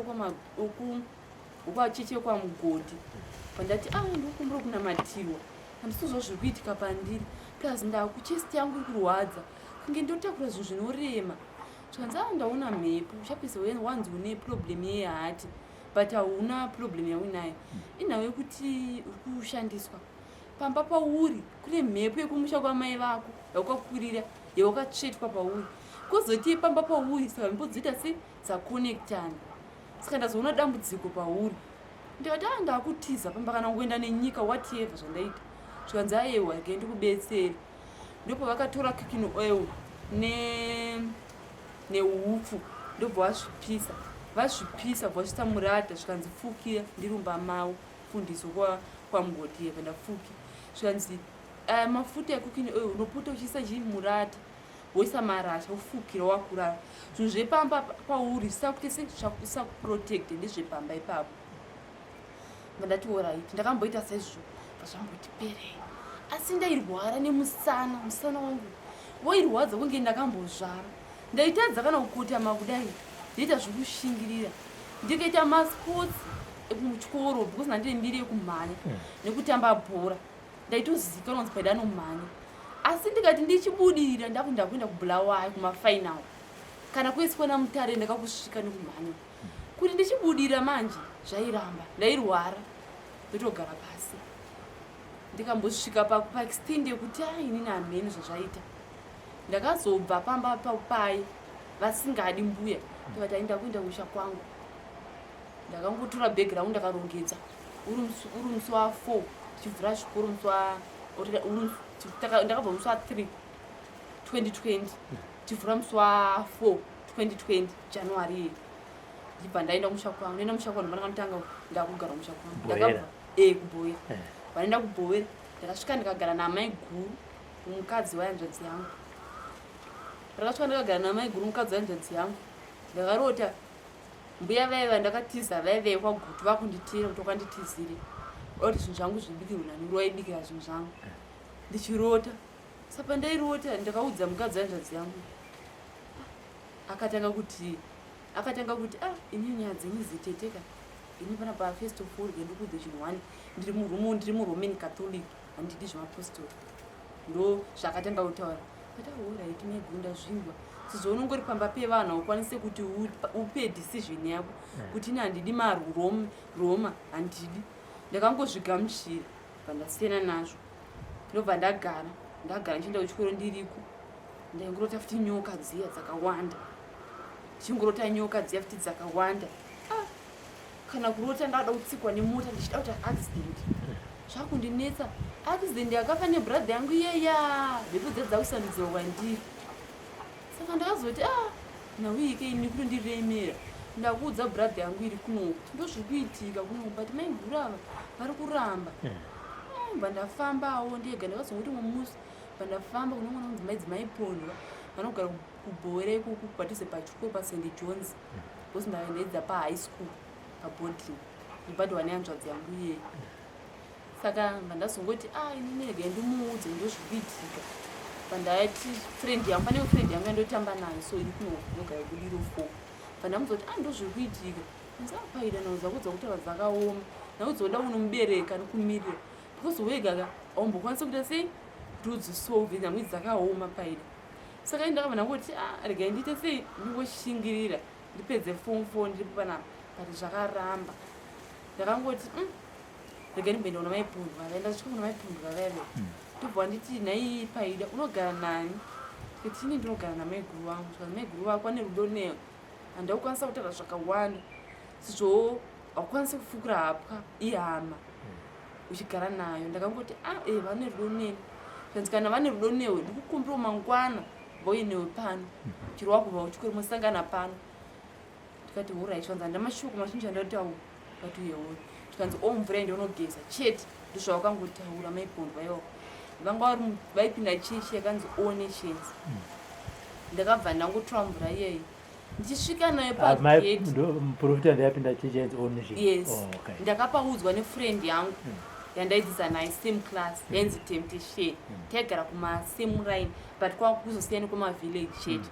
wekwacheche kwaMugodhi. Pandati, ah, ndokumbura kunamatirwa, handisizvo zviri kuitika pandiri, plus ndakuchest yangu iri kurwadza kunge ndotakura zvinhu zvinorema. Zvikanzi, ah, ndaona mhepo uchapisa, wanzi une problem yeheart, but hauna problem yauinayo, inhau yekuti uri kushandiswa pamba pauri. Kune mhepo yekumusha kwamai vako yaukakwirira, yawakatsvetwa pauri, kwozoti pamba pauri. Saka mhepo dzoita se dzakonektana, saka ndazoona dambudziko pauri. Ndikati, a, ndakutiza pamba kana kuenda nenyika, whatever zvandaita. Zvikanzi, aiwa, regai ndikubetsere. Ndopavakatora cooking oil neupfu, ndobva vazvipisa, vazvipisa, bva vasvitsa murata. Zvikanzi, fukira. Ndirumba mavo fundiso kwaMugodhi yeva, ndafuki. Zvikanzi, aya mafuta ecooking oil unopota uchiisa chii murata, woisa marasha, wofukira wakurara. Zvinhu zvepamba pauri zvisakuite sesakuprotect, ndezvepamba ipapo. Ndati, alright. Ndakamboita saizvozvo, pazvamboti perei. Asi ndairwara nemusana, musana wangu wairwadza kunge ndakambozvara. Ndaitadza kana kukotama kudai, ndaita zvekushingirira. Ndikaita masports ekuchikoro, because ndandine mbiri yekumhanya nekutamba bhora, ndaitozikanwa kunzi Paida anomhanya. Asi ndikati ndichibudirira, ndakuenda kuBulawayo kumafinal kana kuiswa naMutare, ndakakusvika nekumhanya. Kuti ndichibudirira manje zvairamba, ndairwara, ndotogara pasi. Ndikambosvika paextend yekuti, a, inini hamheni zvazvaita. Ndakazobva pamba papai vasingadi mbuya, ndikati, ai, ndakuenda kuisha kwangu. Ndakangotora bhegi rangu, ndakarongedza uri musi wa4 tichivhura zvikoro, musi wa ndakabva musi wa3 2020, tichivhura musi wa4 2020 January iyi. Ndibva ndaenda kumusha kwangu. Ndaenda kumusha kwangu, ndakandotanga ndakugara kumusha kwangu. Ndakabva kuBhowera. Vanenda kuBhowera, ndakasvika ndikagara namai guru, mukadzi wayanzvadzi yangu. Ndakasvika ndakagara namai guru, mukadzi wayanzvadzi yangu. Ndakarota mbuya vaiva ndakatiza, vaive kwaGutu, vakunditira kuti wakanditizire kuti zvinhu zvangu zvibikirwe nani, waibikira zvinhu zvangu ndichirota. Saka ndairota, ndakaudza mukadzi wayanzvadzi yangu, akatanga kuti, ah, ini nyaya dzenyu ziteteka, ini panapa first of all ndikuudze chinhu one, ndiri murume, ndiri muRoman Catholic, handidi zvemapostori. Ndo zvakatanga kutaura. Kati, alright maigunda, zvingwa sezvo unongori pamba pevanhu, haukwanise kuti upe decision yako kuti ini handidi maroma, handidi. Ndakangozvigamuchira, bva ndasiyana nazvo. Ndobva ndagara, ndagara ndichienda kuchikoro. Ndiriko ndaingorota futi nyoka dziya dzakawanda, ndichingorota nyoka dziya futi dzakawanda. Ah, kana kurota ndada kutsikwa nemota, ndichida kuti accident zvakundinetsa, accident yakafa nebrother yangu iyeya, mhepo dza dzakusandudzirwa kwandiri. Saka ndakazoti, ah, nauike ini kutondiremera. Ndakuudza brother yangu iri kunoku, ndozviri kuitika kunoku, but maiguru ava vari kuramba. Bva ndafambawo ndega. Ndakazongoti mumusi bva ndafamba kune mwana unzi maidzimai Pondwa, vanogara kuBhowera ikoko padhuze pachikoro paSt Johns, because ndakaendaidza pahigh school paboarding, ndibhadhwa nehanzvadzi yangu iyeye. Saka bva ndazongoti, a, inini regai ndimuudze ndozviri kuitika. Pandati friend yangu, pane friend yangu yandotamba nayo, so iri kuno inogara kuBudiro 4. Pandamudza kuti, a, ndozviri kuitika, anzi, a, Paida, nhau dzako dzakutaura dzakaoma, nhau dzoda unomubereka nokumirira, because wega ka aumbokwanisa kuita sei kuti udzisolve nyangwe dzakaoma, Paida. Saka ini ndakabva ndangoti, a, regai ndiite sei, ndingoshingirira ndipedze form 4 ndiripo panapa. But zvakaramba. Ndakangoti, regai ndimboenda kuna maiPundwa. Vaenda svika kuna maiPundwa vaive, ndobva wanditi, nhai Paida, unogara nani? Kuti ini ndinogara namaiguru vangu. Zvikanzi, maiguru vako ane rudo newe, handaukwanisa kutaura zvakawanda sezvo. Haukwanisi kufukura hapwa ihama uchigara nayo. Ndakangoti a ah, e vane rudo neni. Zvanzi kana vane rudo newe ndikukumbirawo mangwana vauye newe pano chero wakubva kuchikoro mosangana pano. Ndikati horai. Zvikanzi handina mashoko mazhinji andataura. Ndikati uyewo zvikanzi o mvura ende unogeza chete. Ndozvavakangotaura maipondwa iwavo vanga vaipinda chechi yakanzi all nations. Ndakabva ndangotora mvura iyeyi ndichisvika nayo ah, pagate. Muprofita ndayapinda chechi yainzi all nations. Yes. Oh, okay. Ndakapaudzwa nefriend yangu yandaidzidza naye same class yainzi Temptation. Taigara kuma same line but kwakuzosiyana kwemavillage chete.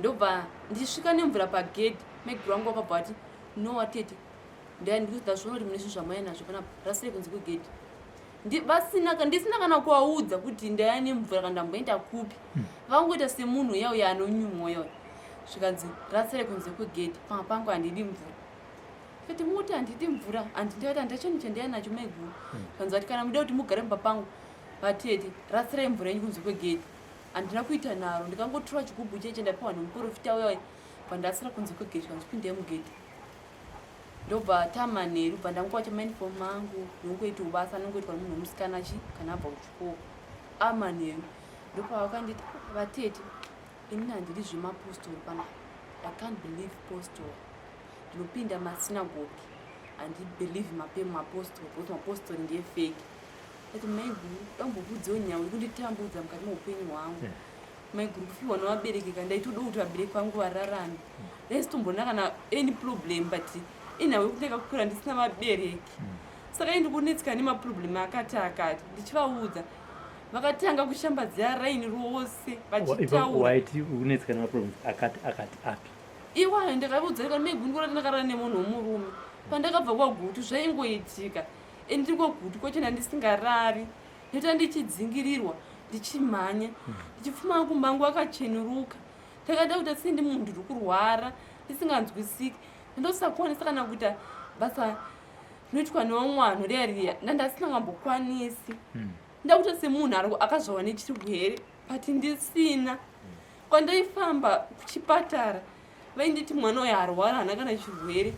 Ndobva ndichisvika nemvura pagate, maiguru vangu vakabva vati no watete, ndazviona kuti mune zvinhu zvamauya nazvo panapa, rasire kunze kwegate. Vasina ndisina kana kuvaudza kuti ndaya nemvura kana ndamboenda kupi. Vangoita semunhu uya uya anonyumwa uya uya. Zvikanzi rasire kunze kwegate, panga pangu handidi mvura. Ndikati muti handidi mvura, handindati handina chinhu chandaya nacho maiguru. Zvikanzi vati kana muda kuti mugare mumba pangu vatete, rasirai mvura yenyu kunze kwegate. Handina kuita naro, ndikangotora chigubhu cheche ndapiwa nemuprofita uya uya, bva ndasira kunze kwegate, zvikanzi pindai mugate. Ndobva tamanheru, bva ndangowacha mauniform angu nongoitawo basa anongoitwa nemunhu wemusikana chi kana abva kuchikoro. Amanheru ndopavakanditi vatete, inini handidi zvemapostori panapa, I can't believe postori, ndinopinda masinagogi, handibelieve mapostori because mapostori ndiye fake. Ati maiguru, dambokuudzewo nhau iri kunditambudza mukati meupenyu hwangu. Maiguru, kufiwa nevabereki ka, ndaitoda kuti vabereki vangu vararame, ndaisitombona kana any problem, but inhau yekuti ndakakura ndisina vabereki, saka ini ndikunetseka nemaproblem akati akati. Ndichivaudza, vakatanga kushambadzira raini rose vachitaura. Waiti unetseka nemaproblems akati akati api? Iwayo ndakaudza kana maiguru, ndikura ndakarara nemunhu wemurume pandakabva kwaGutu, zvaingoitika. And ndiri kwaGutu kwacho ndisingarari, ndoita ndichidzingirirwa, ndichimhanya, ndichipfuma kumba angu akachenuruka. Ndakada kuita sendi munhu ndiri kurwara ndisinganzwisiki, ndosakwanisa kana kuita basa rinoitwa nevamwe vanhu riya riya, ndandasingambokwanisi. Ndakuita semunhu akazvarwa nechirwere but ndisina. Kwandaifamba kuchipatara vainditi mwana uyu arwara, haana kana chirwere,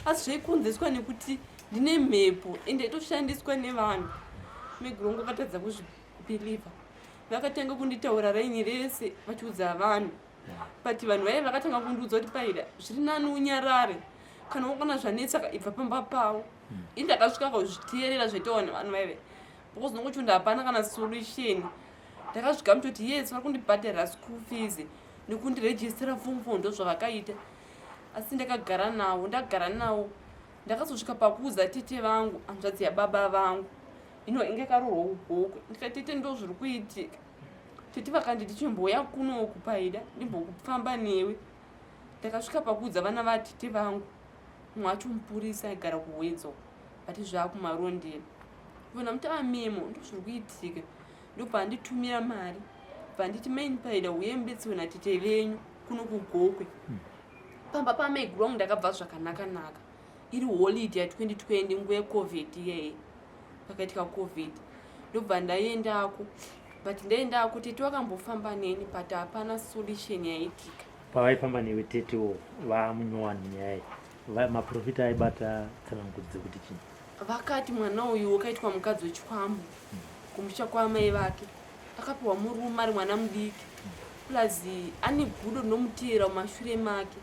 asi zvaikonzeswa nekuti ndine mhepo ende itoshandiswa nevanhu. Maiguru vangu vakatadza kuzvibhilivha, vakatanga kunditaura raini rese vachiudza vanhu, but vanhu vaive vakatanga kundiudza kuti paida zviri nani unyarare, kana wakona zvanetsa ibva pamba pavo. Ini ndakasvika kuzviteerera zvaitaura nevanhu vaive because nongochonda hapana kana solution. Ndakasvika mutoti yes, vari kundibhadharira school fees nekundirejistera form four, ndo zvavakaita, asi ndakagara navo, ndagara navo, ndakazosvika pakuudza tete vangu, hanzvadzi yababa vangu ino inge karoorwa kuGokwe. Ndikati tete, ndo zviri kuitika. Tete vakanditi chimbouya kunoku paida ndimbokufamba newe. Ndakasvika pakuudza vana vatete vangu, mumwe acho mupurisa aigara kuWedzo but zvaakuMarondera. Vona muti amemo, ndo zviri kuitika. Ndobva anditumira mari, bva nditi maini paida uye mubetserwe natete venyu kuno kuGokwe. Pamba pamaiguru vangu ndakabva zvakanaka-naka, iri holiday ya 2020, nguva yeCovid iyeye, pakaitika Covid. Ndobva ndaendako, but ndaendako tete wakambofamba neni, but hapana solution yaiitika. Pavaifamba newe tetewo vamunyowani munyaya iyi, maprofita aibata tsanangudzo dzekuti chii? Vakati mwana uyu wakaitwa mukadzi wechikwambo kumusha kwamai vake, akapiwa murume ari mwana mudiki, plus ane gudo rinomuteera mumashure make,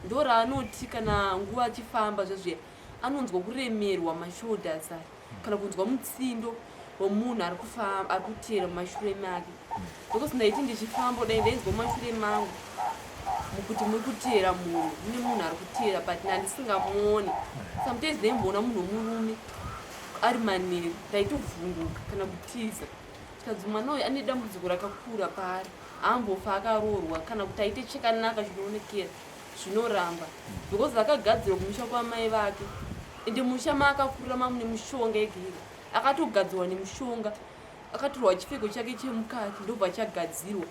ndo raanoti kana nguva achifamba zvezviya anonzwa kuremerwa mashoulders aya kana kunzwa mutsindo wemunhu ari kufamba ari kuteera mumashure make. Because ndaiti ndichifamba kudai ndainzwa mumashure mangu mukuti muri kuteera munhu, mune munhu ari kuteera, but ndandisingamuoni. Sometimes ndaimboona munhu wemurume ari manheru, ndaitovhunduka kana kutiza. Tikanzi mwana uyu ane dambudziko rakakura paari, haambofa akaroorwa kana kuti aite chakanaka chinoonekera, zvinoramba because akagadzirwa kumusha kwamai vake, ende musha maakakurira mamune mushonga ega ega, akatogadzirwa nemushonga, akatorwa chipfeko chake chemukati ndobva chagadzirwa,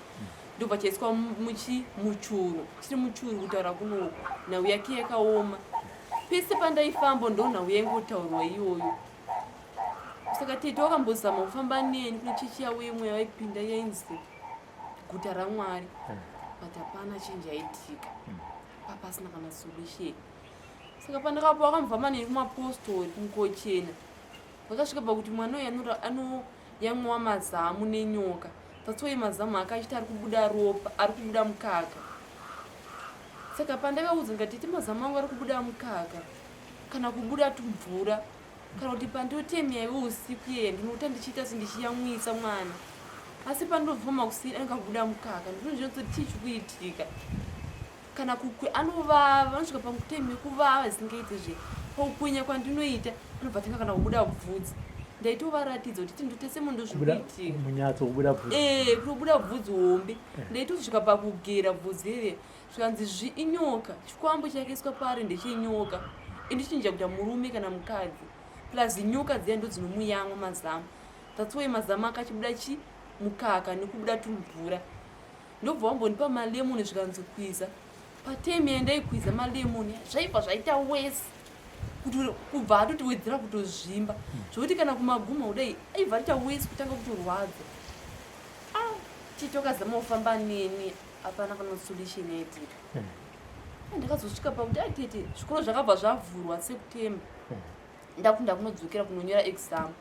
ndobva chaiswa muchi muchuru, chiri muchuru. Kutaura kunoku nhau yake yakaoma, pese pandaifamba ndo nhau yaingotaurwa iyoyo. Saka tete wakambozama kufamba neni kune chechi yavo yemweya vaipinda yainzi Guta raMwari, but hapana chinji yaitika, papasina kana solution. Saka pandakapo akamubva neni kumapostori kungochena. Vakasvika pakuti mwana uyu anoyamwiwa mazamu nenyoka. That's why mazamu ake achiti ari kubuda ropa, ari kubuda mukaka. Saka pandakaudza ndikati tete mazamu angu ari kubuda mukaka kana kubuda tumvura kana kuti pandotemya iwe usiku iye ndinota ndichiita sendichiyamwisa mwana asi pandinobva makuseni anenge akubuda mukaka ndinozvinototi chii chikuitika kana kukwe anovava anosvika pakutime yekuvava zvisingaite zve pakukwinya kwandinoita anobva tanga kana kubuda bvudzi ndaitovaratidza kuti tindotese munhu ndozvikuitika munyatso kubuda bvudzi eh kutobuda bvudzi hombe eh. ndaitosvika pakugera bvudzi rere zvikanzi zvi inyoka chikwambo chakaiswa pari ndechenyoka indichinja kuita murume kana mukadzi plus nyoka dziya ndodzinomuyamwa mazamu that's why mazamu akachibuda chi mukaka nekubuda tumvura ndobva wambondipa malemon zvikanzi kwiza patime yandaikwiza malemon zvaibva zvaita wese kuti kubva atotiwedzera kutozvimba zvekuti kana kumaguma kudai aibva atoita wese kutanga kutorwadza ah, chitokazama kufamba neni hapana kana solution yaitika hmm. Ndakazosvika pakuti atete ah, zvikoro zvakabva zvavhurwa sekutemba hmm. Ndakunda kunodzokera kunonyora exam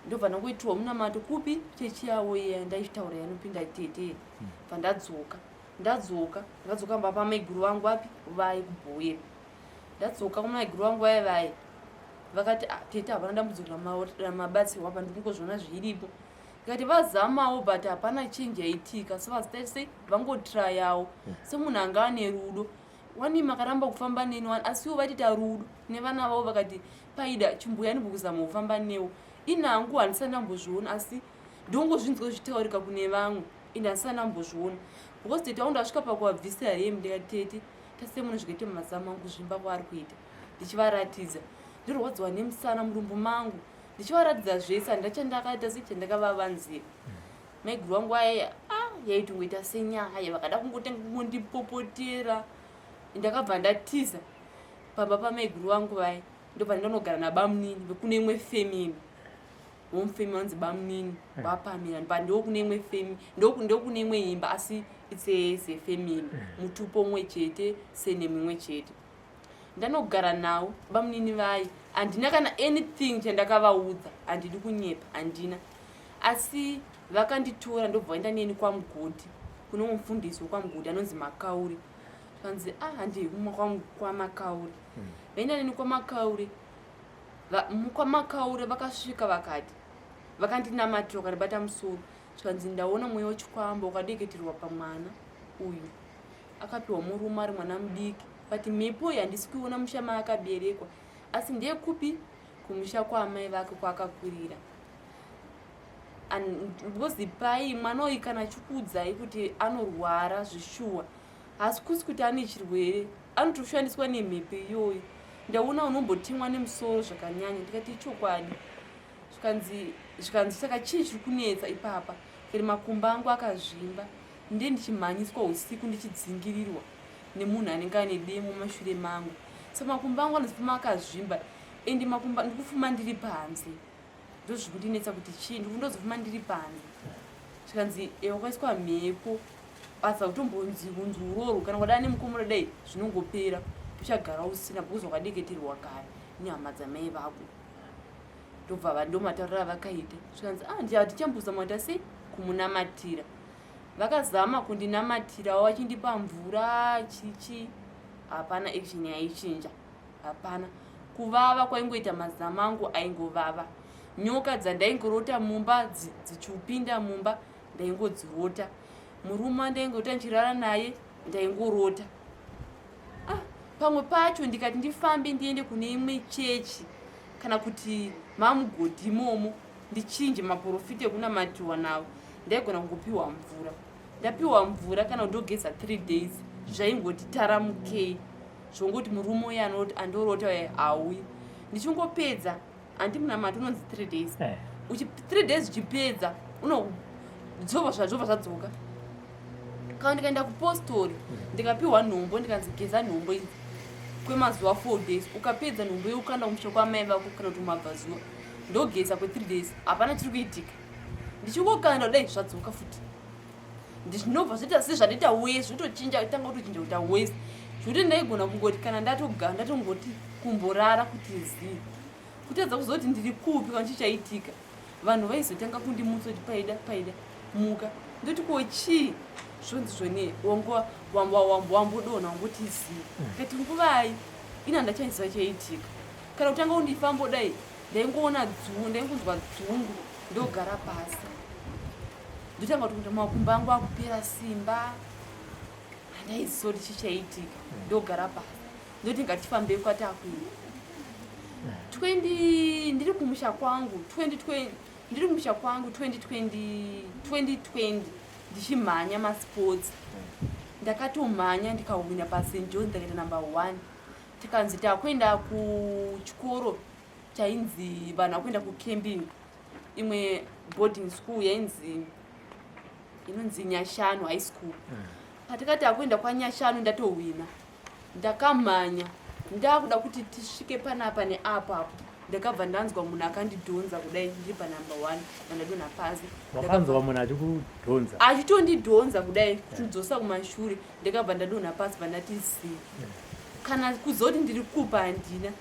ndobva ndangoitirwa munamato kupi chechi yavo iya ndaichitaura yanopinda tete hmm. Bva ndadzoka ndadzoka ndadzoka mba pamaiguru vangu vapi vaye kubhoyera ndadzoka kumaiguru vangu vaye vaye vakati ah, tete hapana dambudziko ramabatsirwa apa ndikungozviona zviripo ndikati vazamawo but hapana change yaitika so vazita sei vangotrayawo semunhu anga ane rudo wani makaramba kufamba neni wani asiwo vaitita rudo nevana vavo vakati paida chimbuya ndibukuzama kufamba newo ini hangu handisati ndambozviona asi ndongozvinzwa zvichitaurika kune vamwe ende handisati ndambozviona because tete vangu ndasvika pakuvabvisira hembe ndikati tete tasemuna zvikaita mumazamu angu kuzvimba kwaari kuita ndichivaratidza ndirwadziwa nemusana mudumbu mangu ndichivaratidza zvese handina chandakaita se chandakavavanzira maiguru vangu aye ah, yaitongoita senyaya vakada kungotanga kungondipopotera ndakabva ndatiza pamba pamaiguru vangu vaye ndobva ndanogara nabamunini vekune imwe femini womufemi vanzi bamunini eh. vapamira pa ndokune imwe femi ndokune imwe imba asi it's a family eh. mutupo umwe chete senemu imwe chete ndanogara nawo bamunini vaye handina kana anything chandakavaudza handidi kunyepa handina asi vakanditora ndobva vaenda neni kwamugodhi kune mufundisi wekwamugodhi anonzi makauri zvikanzi ah handii kwamakauri hmm. vaenda neni kwamakauri kwamakauri vakasvika vakati vakandinamatira vakandibata musoro zvikanzi ndaona mweya wechikwambo wakadeketerwa pamwana uyu akapiwa murume ari mwana mudiki but mhepo iyi handisi kuiona musha maakaberekwa asi ndeyekupi kumusha kwaamai vake kwaakakurira because pai mwana uyu kana achikuudzai kuti anorwara zvishuwa haasi kusi kuti ane chirwere anotoshandiswa nemhepo iyoyo ndaona unombotemwa nemusoro zvakanyanya ndikati ichokwadi zvikanzi zvikanzi saka chii chiri kunetsa ipapa keri makumbo angu akazvimba Ndiye ndichimhanyiswa usiku ndichidzingirirwa nemunhu anenge aine demo mumashure mangu. So makumbo angu anozofuma akazvimba and makumbo ndikufuma ndiri panze. Ndozvikundinetsa kuti chii ndikundozofuma ndiri panze. Zvikanzi eh, wakaiswa mhepo basa kutombonzi kunzi urorwo kana kwadai nemukomana dai zvinongopera uchagara usina because wakadeketerwa kare nehama dzamai vako. Ndobva ndomatauriro avakaita zvikanzi ah hatichambozama kuita sei kumunamatira. Vakazama kundinamatirawo vachindipa mvura chichi hapana action yaichinja hapana kuvava kwaingoita mazamu angu aingovava nyoka dzandaingorota mumba dzichiupinda mumba ndaingodzirota murume wandaingota ndichirara naye ndaingorota ah, pamwe pacho ndikati ndifambe ndiende kune imwe chechi kana kuti mamugodhi imomo ndichinje maprofita ekunamatiwa navo ndaigona kungopiwa mvura ndapiwa mvura kana ndogeza three days zvaingoti taramukei zvongoti murume uye andorota uye hauyi ndichingopedza handi munamato unonzi three days eh. uchi three days uchipedza unodzova zvazvobva zvadzoka kana ndikaenda kupostori ndikapiwa nhombo ndikanzi geza nhombo idzi kwemazuva four days ukapedza nhombo iyo ukanda kumusha kwamai vako kana kuti mabvazuva ndogeza kwe3 days hapana chiri kuitika ndichingokanda kudai zvadzoka futi ndinobva zvoita sezvandoita wese zvotochinja tanga kutochinja kuita wese Zvekuti ndaigona kungoti kana ndatoga ndatongoti kumborara kuti zii. Kutadza kuzoti ndiri kupi kana chichaitika. Vanhu vaizotanga kundimutsa kuti paida paida muka. Ndoti ko chii? Zvonzi zvoni wanga wambodonha wangoti zii. Ndikati nguvai? Ini handachaiziva chaiitika. Kana kutanga kundifambodai ndaingoona dzungu ndaingonzwa dzungu ndogara pasi ndotanga kuti makumbo angu akupera simba handaiziva kuti chichaitika ndogara pasi ndoti ngatifambei kwatakuenda 20 ndiri kumusha kwangu 2020 ndiri kumusha kwangu 2020 2020 ndichimhanya masports ndakatomhanya ndikahwina paSt John ndakaita number one tikanzi takuenda kuchikoro chainzi vanhu vakuenda kucamping imwe boarding school yainzi inonzi Nyashanu High School. Patikati akuenda kwaNyashanu ndatohwina, ndakamhanya ndakuda kuti tisvike panapa neapo apo, ndakabva ndanzwa munhu akandidhonza kudai ndiri panumber one, vandadonha pasi. Wakanzwa munhu achikudhonza? Achitondidhonza kudai kutidzosa kumashure. Ndakabva ndadonha pasi, vandati zii. Kana kuzoti ndiri kupa handina.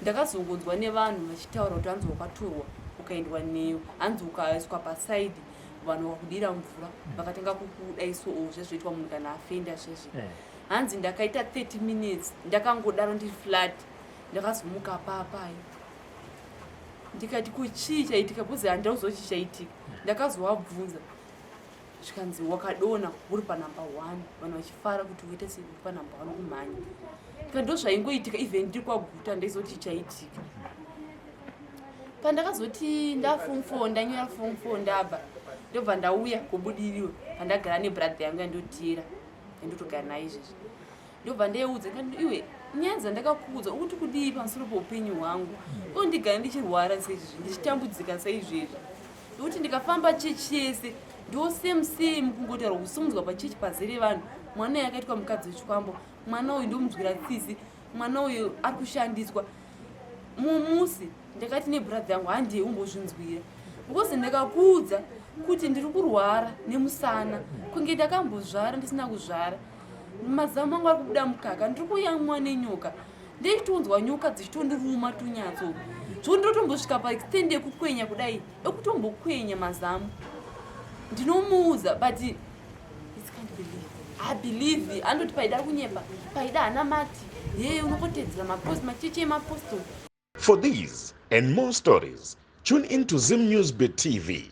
Ndakazongonzwa nevanhu vachitaura kuti hanzi wakatorwa ukaendwa neyo, hanzi ukaiswa pasaidi, vanhu vakudira mvura, vakatanga kukudai so zvezvoitwa munhu kana afenda zvezve. Hanzi ndakaita 30 minutes ndakangodaro ndiri flat. Ndakazomuka papayo ndikati kuchii chaitika, because handina kuziva chii chaitika. Ndakazovabvunza zvikanzi wakadona uri panumber one, vanhu vachifara kuti uite sei uri panumber one kumhanya. Ndikati ndo zvaingoitika even ndiri kwaGuta, ndaizoti chaitika. Pandakazoti ndaform four, ndanyora form four, ndabva ndobva ndauya kuBudiriro pandagara nebrother yangu yandotira yandotogara naye izvezvi. Ndobva ndaiudza ndikati, iwe, nyaya dzandakakuudza ukuti kudii pamusoro peupenyu hwangu? O ndigara ndichirwara seizvezvi, ndichitambudzika saizvezvi, nekuti ndikafamba chechi yese ndo same same, kungotaura kusimudzwa pachechi pazere vanhu, mwana uyu akaitwa mukadzi wechikwambo, mwana uyu ndomunzwira tsitsi, mwana uyu ari kushandiswa. Mumusi ndakati nebrother yangu, handiye umbozvinzwira, because ndakakuudza kuti ndiri kurwara nemusana kunge ndakambozvara ndisina kuzvara, mazamu angu ari kubuda mukaka, ndiri kuyamwa nenyoka, ndeichitonzwa nyoka dzichitondiruma tunyatso zvo, ndotombosvika paextend yekukwenya kudai, ekutombokwenya mazamu. Ndinomuudza but it's can't believe, I believe andoti paida kunyepa, paida hana mati ye unongotedzera mapost machechi emapostori. For these and more stories, tune in to Zim News Bit TV.